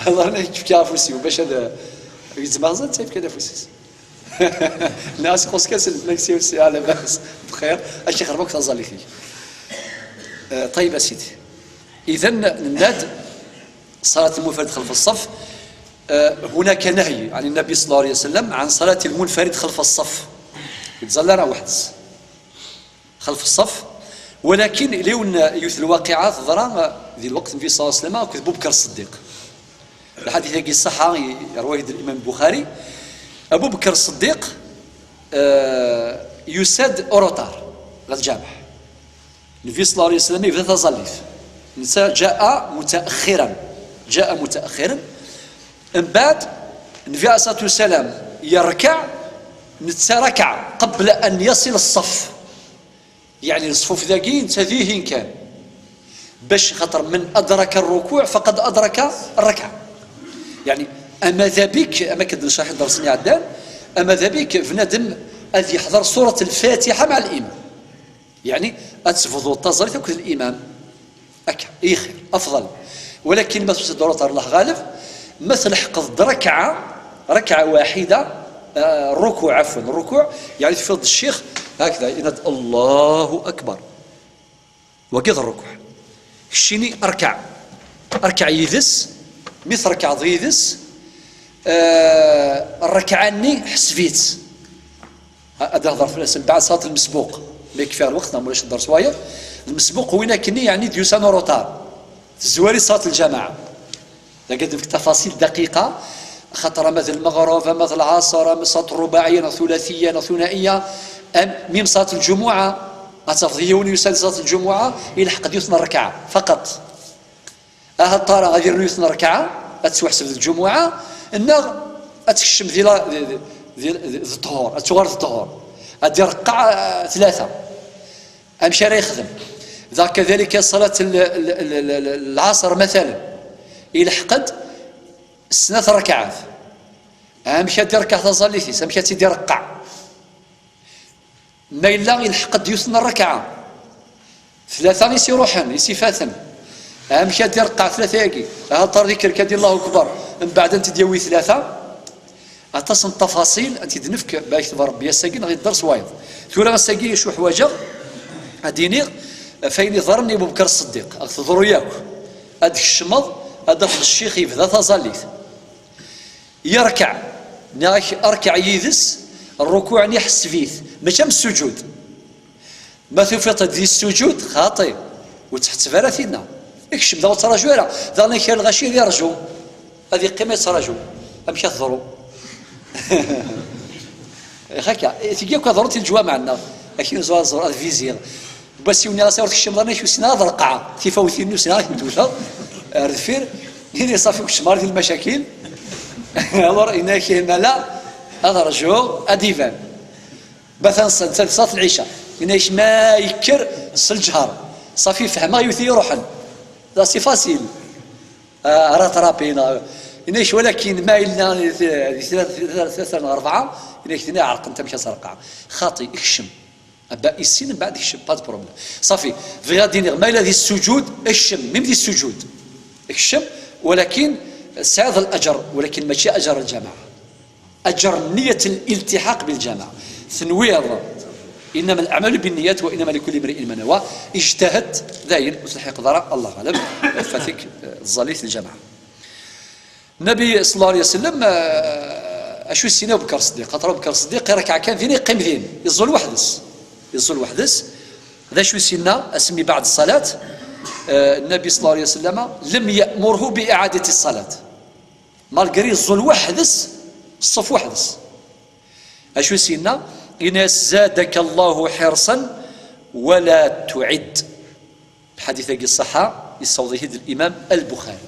Allah, inak kečč yefka afus-iw, bac ad, yezmer ẓid, yefka afus-is. Nniɣ-as ixuṣ kan s leflak, si, si, ala bas, bxir, ad k-ixreb akk taẓallit-ik. Eh, ṭayyeb a sidi. Idan, nenna-d, ṣalat lmunfarid xelf ṣṣef, eh, hunaka nahyi ɛni nnabi ṣalla Llahu ɛalayhi wa sallam ɛan ṣalat lmunfarid xelf ṣṣef. Ur yettẓalla ara weḥd-s. Xelf ṣṣef, walakin yiwen, yiwet lwaqiɛa teḍra di lweqt n Nnbi ṣalla Llahu ɛalayhi wa sallam akked Bubekr Ṣeddiq. Lḥadit-agi ṣṣeḥḥa, yerwa-t-id Limam Buxari. Abu Bekr Ṣeddiq, eh, yusa-d en retard ɣer lǧameɛ. Nnbi ṣalla Llahu ɛalayhi wa sallam yebda taẓallit. Netta جاء متأخرا. جاء متأخرا. Mbeɛd, Nnbi ɛalayhi ṣṣalatu wa ssalam yerkeɛ, netta ركع قبل أن يصل الصف. Yeɛni, ṣṣfuf dagi, netta dihin kan. Bac, xaṭer, من أدرك الركوع فقد أدرك الركعة. Yeɛni, ama d abik, ama akken d-necreḥ ddersen iɛeddan, ama d abik, bnadem ad yeḥḍer surat Lfatiḥa مع الإمام. Yeɛni, ad tebḍuḍ taẓallit akked limam. Akka, ixir, afḍal. Walakin ma tusiḍ-d en retard, Allah ɣaleb, ma tleḥqeḍ-d rakɛa, rakɛa waḥida, eh, rrukuɛ, ɛafwan, rrukuɛ, yeɛni tufiḍ-d ccix, hakda, yenna-d, Allahu akbar. Wagi d rrukuɛ. Keččini rkeɛ. Rkeɛ yid-s, mi trekɛeḍ yid-s, eh, rrekɛa-nni ḥseb-itt. Ad nehḍer fell-as mbeɛd ṣalat lmesbuq. Ma yekfi lweqt, neɣ mulac dders wayeḍ. Lmesbuq win akkenni, yeɛni d-yusan en retard. Tezwar-it ṣalat lǧamaɛa. Dagi ad nefk tafaṣil daqiqa, axaṭer ama d lmeɣreb, ama d lɛaṣer, ama ṣalat rrubaɛiyya, neɣ thulatiyya, neɣ thunaiyya, am, mim ṣalat lǧumuɛa, ad tafeḍ yiwen yusa-d ṣalat lǧumuɛa, ilḥeq-d yiwet n rrekɛa, faqat. Aha ṭṭara ad yernu yiwet n rrekɛa, ad tettwaḥseb d lǧumuɛa, neɣ ad tekcem di la-, di, di, di, di, d ṭṭhur, ad tuɣal d ṭṭhur, ad d-ireqqeɛ, eh, tlata. Amek ara yexdem? Daɣ kadalika ṣalat l-, l-, l-, l-, l-, lɛaṣer, matalan, ilḥeq-d snat rrekɛat. Amek ad d-ireqqeɛ taẓallit-is? Amek ad tt-id-ireqqeɛ? Ma yella ilḥeq-d yiwet n rrekɛa, tlata i s-iruḥen, i s-ifaten. Amek ad d-ireqqeɛ tlata-agi? Ahaṭer d ikerkad i Allahu Akbar, mbeɛd ad t-id-yawi tlata? Aṭas n ttafaṣil ad t-id-nefk, ma yekteb Rebbi ass-agi neɣ yedders wayeḍ. Tura ass-agi acu ḥwaǧeɣ ad d-iniɣ, ɣef ayen iḍerren i Bubekr Ṣeddiq, ad teḍru yakk. Ad d-kecmeḍ, ad d-tafeḍ ccix yebda taẓallit. Yerkeɛ, nniɣ-ak rkeɛ yid-s, rrukuɛ-nni ḥseb-it, mačči am ssuǧud. Ma tufiḍ-t di ssuǧud, xaṭi, ur ttḥetteb ara tinna. Kcem daɣ ur ttraǧu ara. Daɣen kra lɣaci ad irǧu, ad iqqim ad yettraǧu. Amek ad teḍru? Xaka, tigi akk ad ḍrunt i leǧwameɛ-nneɣ. Akken ẓur, ẓur, ad viziɣ. Bas yiwen yaɣ ur tekcem ḍarna kusin ad rqeɛ. Tifawtin n usin ad tent-wteɣ ar deffir. Ini ṣafi kecm ar di lmacakil. Alors, yenna-ak mala ad rǧuɣ ad iban. Batan s-, s-, s-, s-, lɛica. Yenna-ak ma yekker s lǧhar. Ṣafi fehmeɣ yiwet i iruḥen. Da, c'est facile. Ah, rattraper, neɣ, yenna-ak walakin ma yella di, di tlata, tlata, tlata neɣ rebɛa, yenna-ak dinna ɛerqent amek ad terqeɛ. Xaṭi, ikcem. Abba issin, mbeɛd ikcem, pas de problème. Ṣafi, bɣiɣ ad d-iniɣ, ma yella di ssuǧud, ikcem, même di ssuǧud. Ikcem, walakin tesɛiḍ laǧer, walakin mačči aǧer lǧamaɛa. Aǧer nniyyat liltiḥaq biljamaɛa. Tenwiḍ, إنما الأعمال بالنيات وإنما لكل امرئ ما نوى. Ijtahad, dayen, ur telḥiqeḍ ara, Allah ɣaleb, fat-ik, eh, tẓallit n lǧamaɛa. Nnabi ṣella Llahu ɛalayhi wa sallam, eh, acu s-yenna Abubekar Ṣeddiq? Xaṭer Abubekar Ṣeddiq, irkeɛ kan din, iqqim din, iẓẓul weḥd-s. Iẓẓul weḥd-s. D acu s-yenna? Asmi baɛd ṣṣalat, eh, Nnabi ṣella Llahu ɛalayhi wa sallam, لم يأمره بإعادة الصلاة. Malgré yeẓẓul weḥd-s, ṣṣef weḥd-s. Acu s-yenna? Yenna-yas: زادك الله حرصا ولا تعد. Lḥadit-agi ṣṣeḥḥa, yessaweḍ-it-id Limam Lbuxari.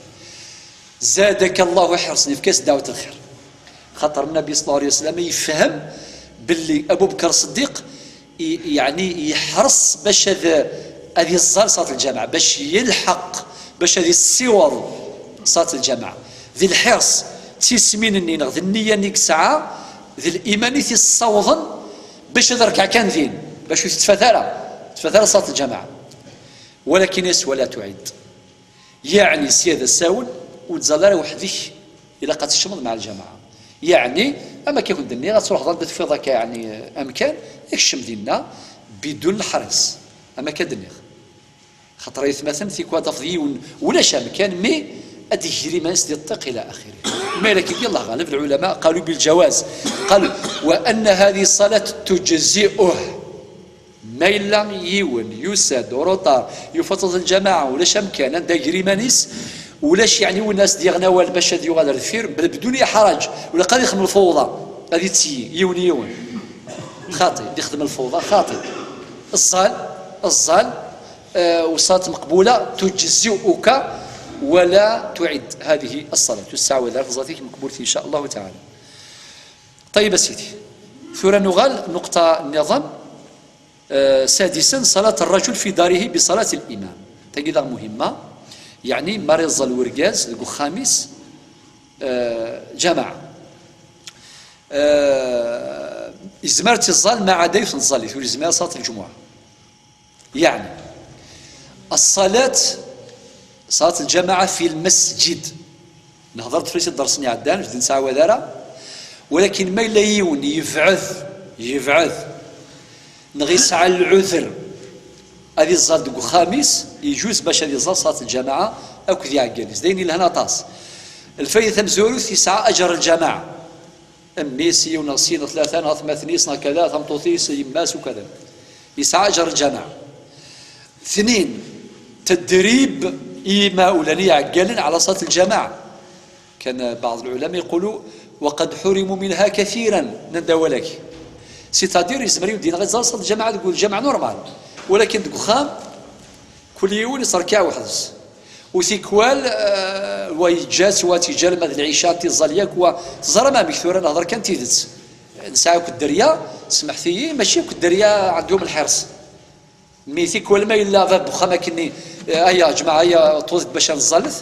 زادك الله حرصا, yefka-yas ddeɛwat n lxir. Xaṭer Nnabi ṣella Llahu ɛalayhi wa sallam yefhem belli Abu Bekr Ṣeddiq i-, yeɛni yeḥres bac ad, ad iẓẓal ṣalat lǧameɛ, bac yelḥeq, bac ad issiweḍ ṣalat lǧameɛ. Di lḥirs, d tismin-nni neɣ d nniya-nni i yesɛa, d liman i t-yessawḍen bac ad irkeɛ kan din, bac ur tettfat ara, tettfat ara ṣalat lǧameɛ. Walakin yes, ولا تعد. Yeɛni, sya d asawen, ur tẓall ara weḥd-k, ilaq ad tekcmeḍ مع الجماعة. Yeɛni, am akka i ken-d-nniɣ, ad truḥeḍ anda tufiḍ akka, yeɛni, amkan, kcem dinna, بدون الحريص. Am akka d-nniɣ. Xaṭer aytmaten, tikwal ad tafeḍ yiwen, ulac amkan, mi ad d-igri iman-is di ṭṭiq ila axiri. Ma yella kiki, Allah ɣaleb, العلماء قالوا بالجواز. قالوا: وأن هذه الصلاة تجزئه. Ma yella yiwen yusa-d uruṭar, yufa-tt lǧamaɛa, ulac amkan, anda gri iman-is, ulac yeɛni win as-d-yaɣen awal bac ad yuɣal ar deffir, bla بدون حرج, ula ad ixdem lfawḍa, ad itteyyi yiwen yiwen. Xaṭi, ad ixdem lfawḍa, xaṭi. Ẓẓal, ẓẓal, eh, وصلاة مقبولة تجزئك ولا تعد هذه الصلاة. Ur tettɛawad ara, tẓallit-ik meqbulet إن شاء الله تعالى. طيب a sidi. Tura nuɣal نقطة نظام. آه، سادسا، صلاة الرجل في داره بصلاة الإمام. Tagi daɣ muhimma, yeɛni mi ara iẓẓal urgaz deg uxxam-is, آه، جماعة. آه، yezmer ad tt-iẓẓal ma ɛada yiwet n tẓallit, ur yezmir ara ṣalat lǧumuɛa. Yeɛni, ṣṣalat, ṣalat lǧamaɛa fi lmasǧid. Nehḍer-d fell-as i dders-nni iɛeddan, ur d-nettɛawad ara. Walakin ma yella yiwen yebɛed, yebɛed, neɣ yesɛa lɛuder ad iẓẓal deg uxxam-is, yeǧuz bac ad iẓẓal ṣalat lǧamaɛa akked yiɛeggalen-is. D ayen yelhan aṭas. Lfayda tamezwarut, yesɛa aǧer lǧamaɛa. Mmi-s, yiwen neɣ sin neɣ tlata neɣ atmaten-is neɣ kada, tameṭṭut-is, yemma-s ukada. Yesɛa aǧer lǧamaɛa. Tnin, tedrib i yimawlan iɛeggalen ɛla ṣalat lǧamaɛa. Kan baɛḍ lɛulama yeqqulu: وقد حرموا منها كثيرا, nnan-d awal-agi. C'est-à-dire, yezmer yiwen ad iẓẓal ṣalat lǧamaɛa deg lǧamaɛa normal. Walakin deg uxxam, kul yiwen yettreyyiɛ weḥd-s. U tikwal, eh, wa yeǧǧa-tt, wa tt-yeǧǧa, alma d lɛica tiẓẓal yakk, wa teẓram amek tura, nehḍer kan tidet. Nesɛa akk dderya, smeḥt-iyi, mačči akk dderya ɛendhum lḥirs. Mi tikwal ma yella bab n uxxam akkenni, eh, aya, ǧmaɛ, aya, ṭṭudet bac ad neẓẓallet,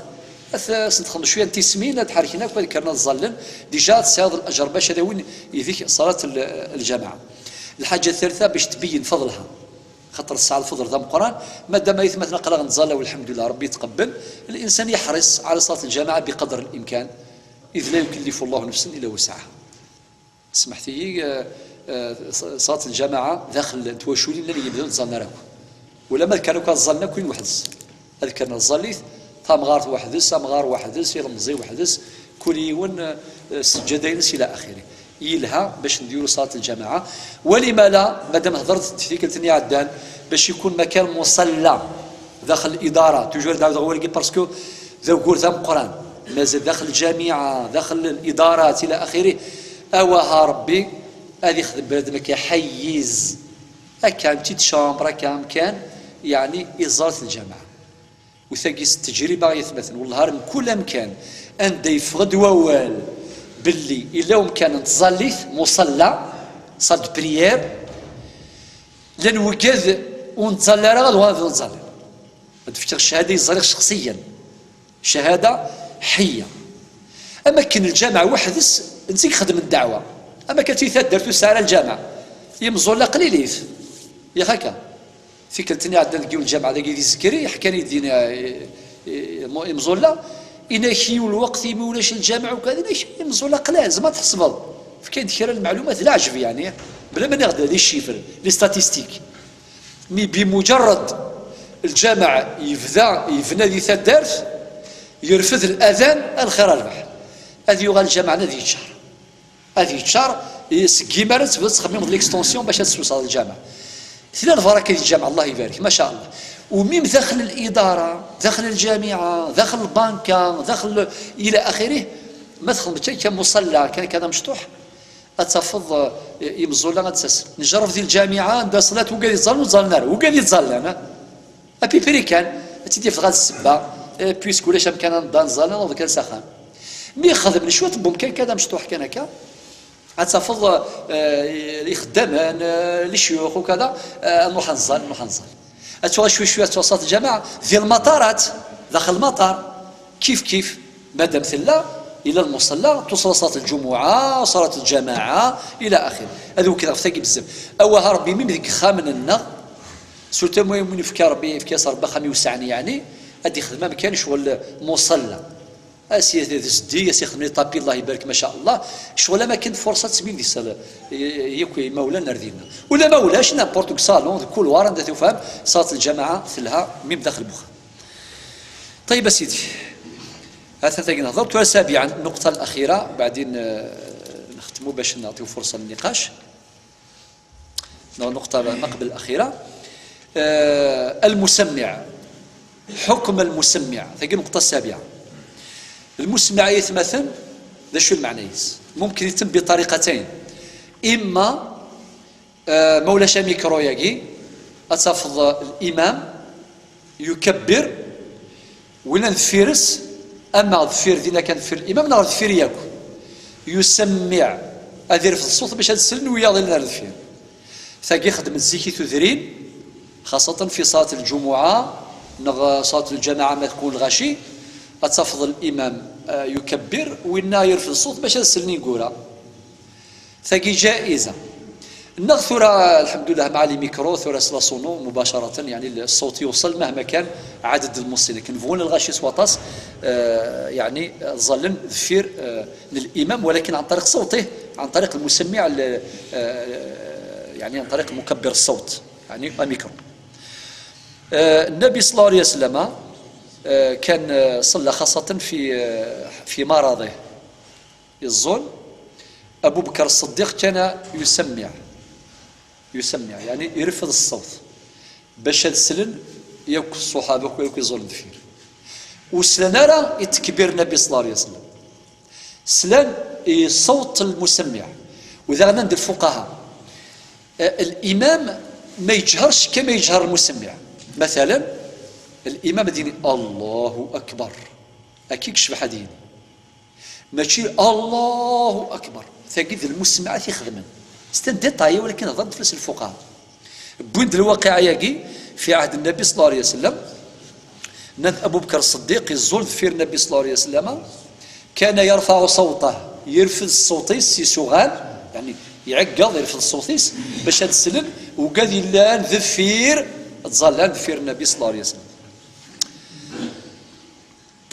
ad s-nexdem cwiya n tismin, ad ḥerken akk, ad kkren ad ẓẓallen. Déjà tesɛiḍ laǧer bac ad awin yid-k ṣalat l-, lǧameɛ. Lḥaǧa talta bac tbeyyen fadlha. Xaṭer tesɛa lfeḍl d ameqqran, madam aytmaten aql-aɣ nettẓalla, welḥemdullah, Ṛebbi yetqebbel, الإنسان يحرص على صلاة الجماعة بقدر الإمكان، إذ لا يكلف الله نفسا إلا وسعها. Smeḥt-iyi, eh, eh, ṣ-, ṣalat lǧamaɛa daxel n twaculin llan yimdanen ur ttẓallen ara akk. Ulamma d kan akk ad ẓẓallen akk win weḥd-s. Ad kkren ẓẓallit, tamɣart weḥd-s, amɣar weḥd-s, ilemẓi weḥd-s, kul yiwen, eh, sseǧǧada-ines ila axiri. Yelha bac n-, yuru ṣalat lǧamaɛa. Walima la, madam hedṛet-d tikkelt-nni iɛeddan, bac ikun makan muṣalla daxel idara, toujours ad ɛawdeɣ wagi parce que d agur d ameqqran. Mazal daxel lǧamiɛa, daxel lidarat ila axiri. Awaha Ṛebbi ad ixdem bnadem akka ḥayyiz, akka une petite chambre, akka amkan, yeɛni i ẓẓalat lǧamaɛa. U tagi s ttejriba ay atmaten, wellah ar mkul amkan anda yeffeɣ-d wawal belli illa umkan n tẓallit, muṣalla, salle de prière, llan wigad ur nettẓalla ara, ad uɣalen ad ttẓallin. Ad d-fkeɣ ccahada i ẓriɣ cexṣiyan. Ccahada ḥiyya. Am akken lǧameɛ weḥd-s, netta i ixeddmen ddeɛwa. Am akka d taddart ur tesɛi ara lǧameɛ. Imẓulla qlilit. Yak akka. Tikkelt-nni iɛeddan deg yiwen lǧameɛ dagi di Zikri, ḥkan-iyi-d din, eh, eh, imẓulla, inak yiwen lweqt imi ulac lǧameɛ ukad, inak imẓulla qlal, zma tḥesbeḍ. Fkan-d kra n lmeɛlumat d leɛǧeb, yeɛni, bla ma niɣ-d les chiffres, les statistiques. Mi bimujarrad lǧameɛ yebda, yebna di taddart, yerfed ladan, a lxir a rrbeḥ. Ad yuɣal lǧameɛ ad yeččar. Ad yeččar, i-, seg yimir ara tebda tettxemmimeḍ l'extension bac ad teswesɛeḍ lǧameɛ. Tella lbaraka di lǧameɛ, Allah ibarek, ma sha Allah. U mim daxel lidara, daxel lǧamiɛa, daxel lbanka, daxel ila axirih, ma txedmeḍ kan, kan muṣalla, kan, kan amecṭuḥ, ad tafeḍ, eh, imẓulla ad d-tasen. Njerreb di lǧamiɛa, anda ṣṣalat wigad ittẓallan ur ttẓallan ara, wigad ittẓallan, eh. Apipri kan, ad tt-id-yaf dɣa d ssebba, eh, puisque ulac amkan ad nedda nettẓalla, neḍ kan s axxam. Mi xedmen cwiṭ n wemkan kan amecṭuḥ kan akka, ad tafeḍ, eh, ixeddamen, eh, les chioux, ukada, eh, nruḥ ad nẓall, nruḥ ad nẓall. Ad tuɣal cwi cwi, ad tuɣal ṣalat lǧamaɛa, di lmaṭarat, daxel lmaṭar, kif kif, madam tella, ila lmuṣalla, tuṣal ṣalat lǧumuɛa, ṣalat lǧamaɛa, ila axir. Ad wekkdeɣ ɣef tagi bezzaf. Awaha Ṛebbi, mim deg yexxamen-nneɣ, surtout ma win yefka Ṛebbi, yefka-as Ṛebbi axxam iwesɛen, yeɛni, ad ixdem amkan ccɣel muṣalla. As-, d zeddi, as-ixdem les tapis, Allah ibarek, ma sha Allah. Ccɣel am akken, furṣa ad tmil di sal-, y-, y-, yakk imawlan ar dinna. Ula ma ulac, n'importe, deg salon, deg couloir, anda tufam, ṣalat lǧamaɛa telha, mim daxel n wexxam. طيب a sidi. Atan tagi nehḍer. Tura سابعا, النقطة الأخيرة, بعدين, eh, نختمو باش نعطيو فرصة للنقاش. النقطة ما قبل الأخيرة. Eh, المسمع. حكم المسمع. Tagi النقطة السابعة. المسمع ay atmaten, d acu lmeɛna-is? ممكن يتم بطريقتين. إما, eh, ma ulac amikru-yagi, ad tafeḍ الإمام يكبر, winna deffir-s, ama deffir dinna kan deffir limam neɣ deffir yakk, يسمع, ad irfed ṣṣut bac ad slen wiyaḍ yellan ar deffir. Tagi xedmen zik i tudrin, xaṣaten fi ṣalat lǧumuɛa neɣ ṣalat lǧamaɛa ma tkun lɣaci, ad tafeḍ limam, eh, يكبر, winna irfed ṣṣut bac ad slen ineggura. Tagi جائزة. Neɣ tura, lḥemdullah, مع les micros, tura s la sono مباشرة, يعني الصوت يوصل مهما كان عدد المصلين. Akken bɣun lɣaci s waṭas, eh, يعني, ẓallen deffir, eh, n limam, ولكن عن طريق صوته, عن طريق المسمع, ال-, eh, يعني عن طريق مكبر الصوت, يعني un micro. Eh, النبي صلى الله عليه وسلم, eh, كان, eh, صلى خاصة في, eh, في مرضه. Iẓẓul, Abu Bekr Ṣṣeddiq كان يسمع, يسمع, يعني irfed ṣṣut, bac ad slen yakk ṣṣuḥaba, akk, akk iẓẓulen deffir. Ur slan ara i ttekbir Nnbi صلى الله عليه وسلم. Slan i ṣṣut n lmusemmiɛ. U daɣen anda lfuqaha, eh, limam ma yeǧherc kama yeǧher lmusemmiɛ. Matalen, Limam ad yini Allahu akbar. Akka i yecbeḥ ad yini. Mačči Allahu akbar. Tagi d lmussemɛat ixedmen. C'est un détail, walakin hḍeṛ-d fell-as lfuqaha. Wwin-d lwaqiɛa-yagi fi ɛehd Nnabi ṣella Llahu ɛalayhi wa sallam. Nnan Abu Bakr Ṣeddiq iẓẓul deffir Nnabi ṣella Llahu ɛalayhi wa sallam. Kana yarfaɛu sawṭah, yerfed ṣṣut-is s isuɣan, yeɛni iɛeggeḍ, yerfed ṣṣut-is bac ad slen wigad yellan deffir, ttẓallan deffir Nnabi ṣella Llahu ɛalayhi wa sallam.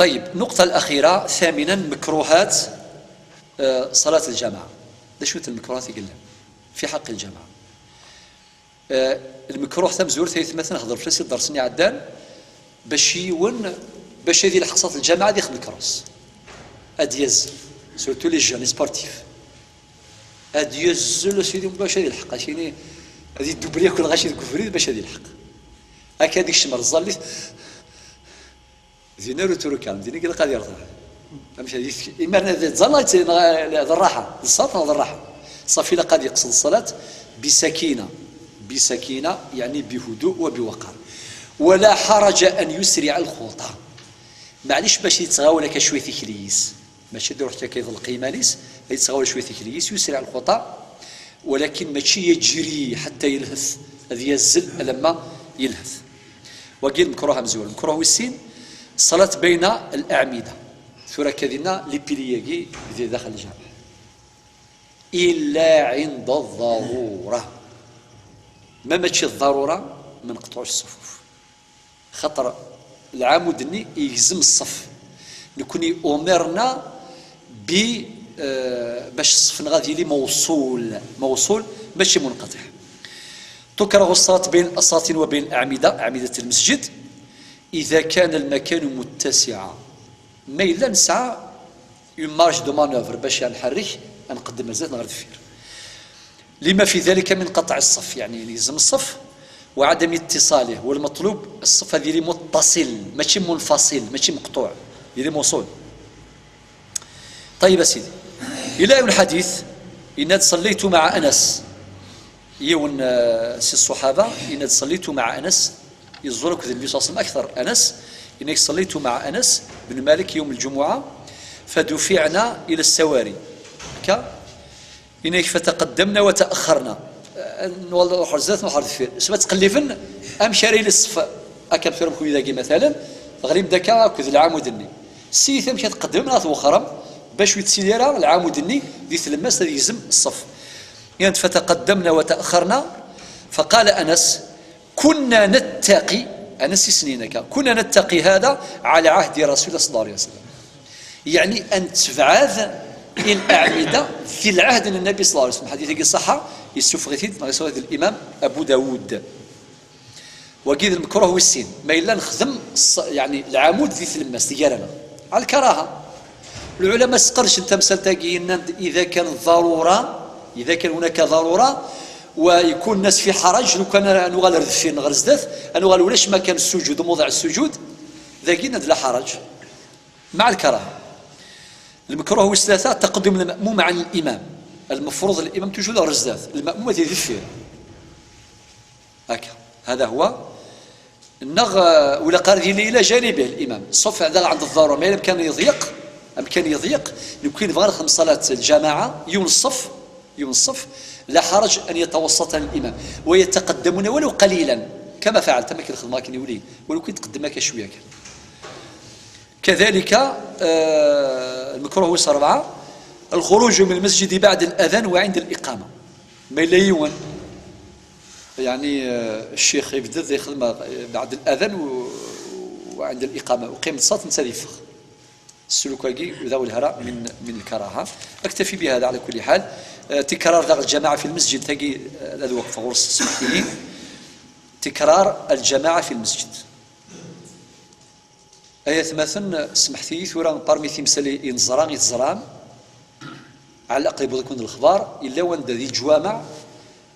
طيب، النقطة الأخيرة، ثامنا، مكروهات، آه، صلاة الجماعة. D acu n lmekruhat i yellan fi ḥaqq lǧamaɛa? آه، lmekruh tamezwarut, ay atmaten, hḍeṛ fell-as i ddersen iɛeddan, bac yiwen, bac ad yelḥeq ṣalat lǧamaɛa ad ixdem lkeṛṛus. Ad yazzel, surtout les jeunes sportifs. Ad yazzel a sidi bac ad yelḥeq, akini ad idubli akk lɣaci deg ubrid bac ad yelḥeq. Akka ad ikcem ar tẓallit, dinna ur turukan, dinna ilaq ad yertaḥ. Amek ad yefk-, imar-, d tẓalla, d rraḥa, d ṣṣat neɣ d rraḥa. Ṣafi ilaq ad yeqsed ṣṣalat bisakina, bisakina, yeɛni bihudu wa biwaqar. ولا حرج أن يسرع الخطى. Maɛlic bac yettɣawal akka cwiya tikli-is. Mačči ad iruḥ akka iḍelq iman-is, ad yettɣawal cwiya tikli-is, يسرع الخطى، walakin mačči يجري حتى yelhet, ad yazzel alamma yelhet. Wagi lmekruh amezwaru. Lmekruh wis sin, ṣṣalat bayna al-aɛmida. Tura akka dinna, les piliers-agi di daxel lǧameɛ. إلا عند الضرورة. Ma mačči ḍḍarura, ma neqṭuɛ ṣṣufuf. Xaṭer lɛamud-nni yegzem ṣṣef. Nekni umirna bi, eh, bac ṣṣef-nneɣ ad yili mawṣul, mawṣul, mačči munqaṭiɛ. تكره الصلاة بين الأساطين وبين الأعمدة، أعمدة المسجد، إذا كان المكان متسعا. Ma yella nesɛa une marge de manœuvre bac ad nḥerrek, ad nqeddem ar zdat neɣ ar deffir. لما في ذلك من قطع الصف، يعني يلزم الصف، وعدم اتصاله، والمطلوب الصف هذا يلي متصل، ماشي منفصل، ماشي مقطوع، يلي موصول. طيب يا سيدي، إلى يوم الحديث، إن صليت مع أنس، يون، آه، سي الصحابة، إن صليت مع أنس، يزورك ذي النبي صلى الله عليه وسلم أكثر، أنس، إنك صليت مع أنس بن مالك يوم الجمعة، فدفعنا إلى السواري. كا إنك فتقدمنا وتأخرنا. آه، نوال روح الزات نوح الدفير. سبت تقلبن، أم شاري للصف. أكم ثير مكوي ذاكي مثلًا، غريب دكا كذ العمود الني. سي ثم كتقدم لا توخرم، باش ويتسيليرا العمود الني، دي تلمس يزم الصف. يعني فتقدمنا وتأخرنا، فقال أنس: كنا نتقي، أنس سنينك، كنا نتقي هذا على عهد رسول الله صلى الله عليه وسلم. يعني أن تبعث الأعمدة في العهد النبي صلى الله عليه وسلم. حديث صحة، يسوفغيتيد، ما يسوفغيتيد الإمام أبو داود. وقيد المكروه والسين، ما إلا نخدم الص-، يعني العمود ذي تلمس، تجارنا. على الكراهة. العلماء سقرش انت مسألة تاقي إن إذا كان ضرورة، إذا كان هناك ضرورة ويكون الناس في حرج، لو كان نغال ردفين غرزدث، نغال ولاش ما كان السجود، موضع السجود، ذاقي ند لا حرج. مع الكراهة. المكروه والثلاثة تقدم المأموم عن الإمام. المفروض الإمام توجد الرزدات، المأموم هذه ذفير. هكا. هذا هو. النغ، ولا قال ذي إلى جانبه الإمام. صف هذا عند الضرورة، ما إلا كان يضيق، أم كان يضيق، لو كان يبغى نخدم صلاة الجماعة، ينصف، ينصف، لا حرج أن يتوسط الإمام، ويتقدمون ولو قليلًا، كما فعلت، ما كان خدمة كان يولي، ولو كنت تقدمك شوية كان. كذلك، آه، المكروه ويس أربعة، الخروج من المسجد بعد الأذان وعند الإقامة. ما إلا يون، يعني، آه، الشيخ يبدد يخدم بعد الأذان و-، وعند الإقامة، وقيم الصلاة نتا يفخ. السلوك هاكي وذا الهراء من، من الكراهة. أكتفي بهذا على كل حال. آه، تكرار داغ الجماعة في المسجد، تاكي، آه، هذا وقف غرس السلفيين. تكرار الجماعة في المسجد. Ay atmaten, smeḥt-iyi tura parmi timsal i neẓra, i teẓram, ɛla aqrib ad kun lexbar, yella wanda di leǧwameɛ,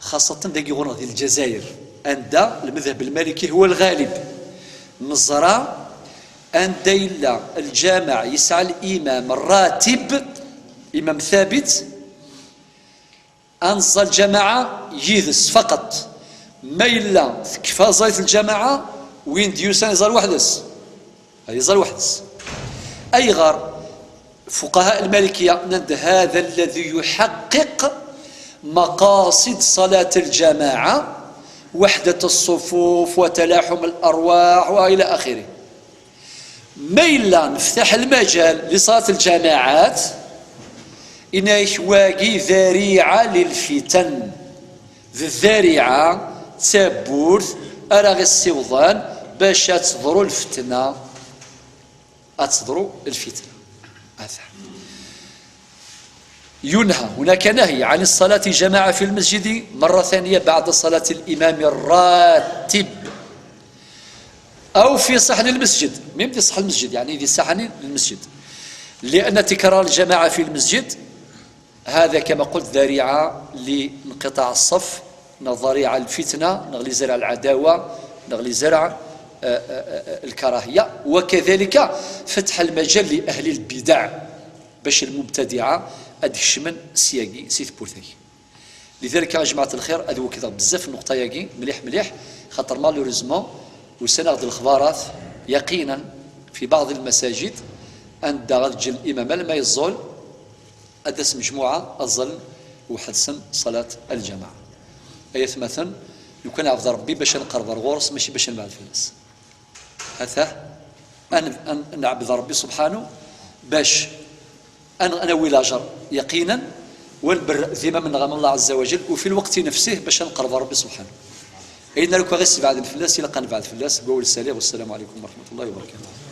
xaṣaten dagi ɣur-neɣ di Lezzayer, anda lmedheb lmaliki huwa lɣalib. Neẓra anda yella lǧameɛ yesɛa limam ratib, imam thabit, ad neẓẓa lǧamaɛa yid-s faqat. Ma yella tekfa ẓẓayet lǧamaɛa, Win d-yusan iẓer weḥd-s. Ad iẓer weḥd-s. Ayɣer? Fuqaha al-Malikiyya nnan-d: هذا الذي يحقق مقاصد صلاة الجماعة، وحدة الصفوف وتلاحم الأرواح وإلى آخره. Ma yella neftaḥ lmajal li ṣalat lǧamaɛat, inak wagi dariɛa lilfitan, d dariɛa, d tawwurt ara ɣ-issiwḍen bac ad teḍru lfetna. Ad teḍru lfitna. Ata. ينهى، هناك نهي عن الصلاة جماعة في المسجد مرة ثانية بعد صلاة الإمام الراتب أو في صحن المسجد، même di ṣṣeḥ المسجد، يعني di ṣṣeḥ المسجد، لأن تكرار الجماعة في المسجد هذا كما قلت ذريعة لانقطاع الصف، neɣ ذريعة الفتنة، neɣ لزرع العداوة، neɣ لزرع، آه، آه، آه، الكراهية، وكذلك فتح المجال لأهل البدع. Bac lmubtadiɛa ad kecmen syagi, si tewwurt-agi. Lidalik, a jmaɛat lxir, ad wekkdeɣ bezzaf nnuqṭa-agi, mliḥ, mliḥ, xaṭer malheureusement usan-aɣ-d lexbarat, yaqinan, fi baɛḍ lmasajid, anda ad ǧǧen limam alma yeẓẓul, ad d-tas mejmuɛa, ad ẓẓlen weḥd-sen ṣalat lǧamaɛa. Ay atmaten, lukan neɛbed Ṛebbi bac ad nqerreb ar ɣur-s, mačči bac ad nebɛed fell-as. Ata, ad n-, ad n-, ad neɛbed Ṛebbi subḥanu, bac ad n-, ad nawi lajer yaqinan, wa nberreɛ d imam-nneɣ am Allah ɛezza wa jell, u fi lweqt nefsih bac ad nqerreb ar Ṛebbi subḥanu. Ayen ara akk aɣ-isbeɛden fell-as, ilaq ad nebɛed fell-as, deg wawel ssaliɣ, wassalamu ɛalaykum wa raḥmatullahi wa barakatuh.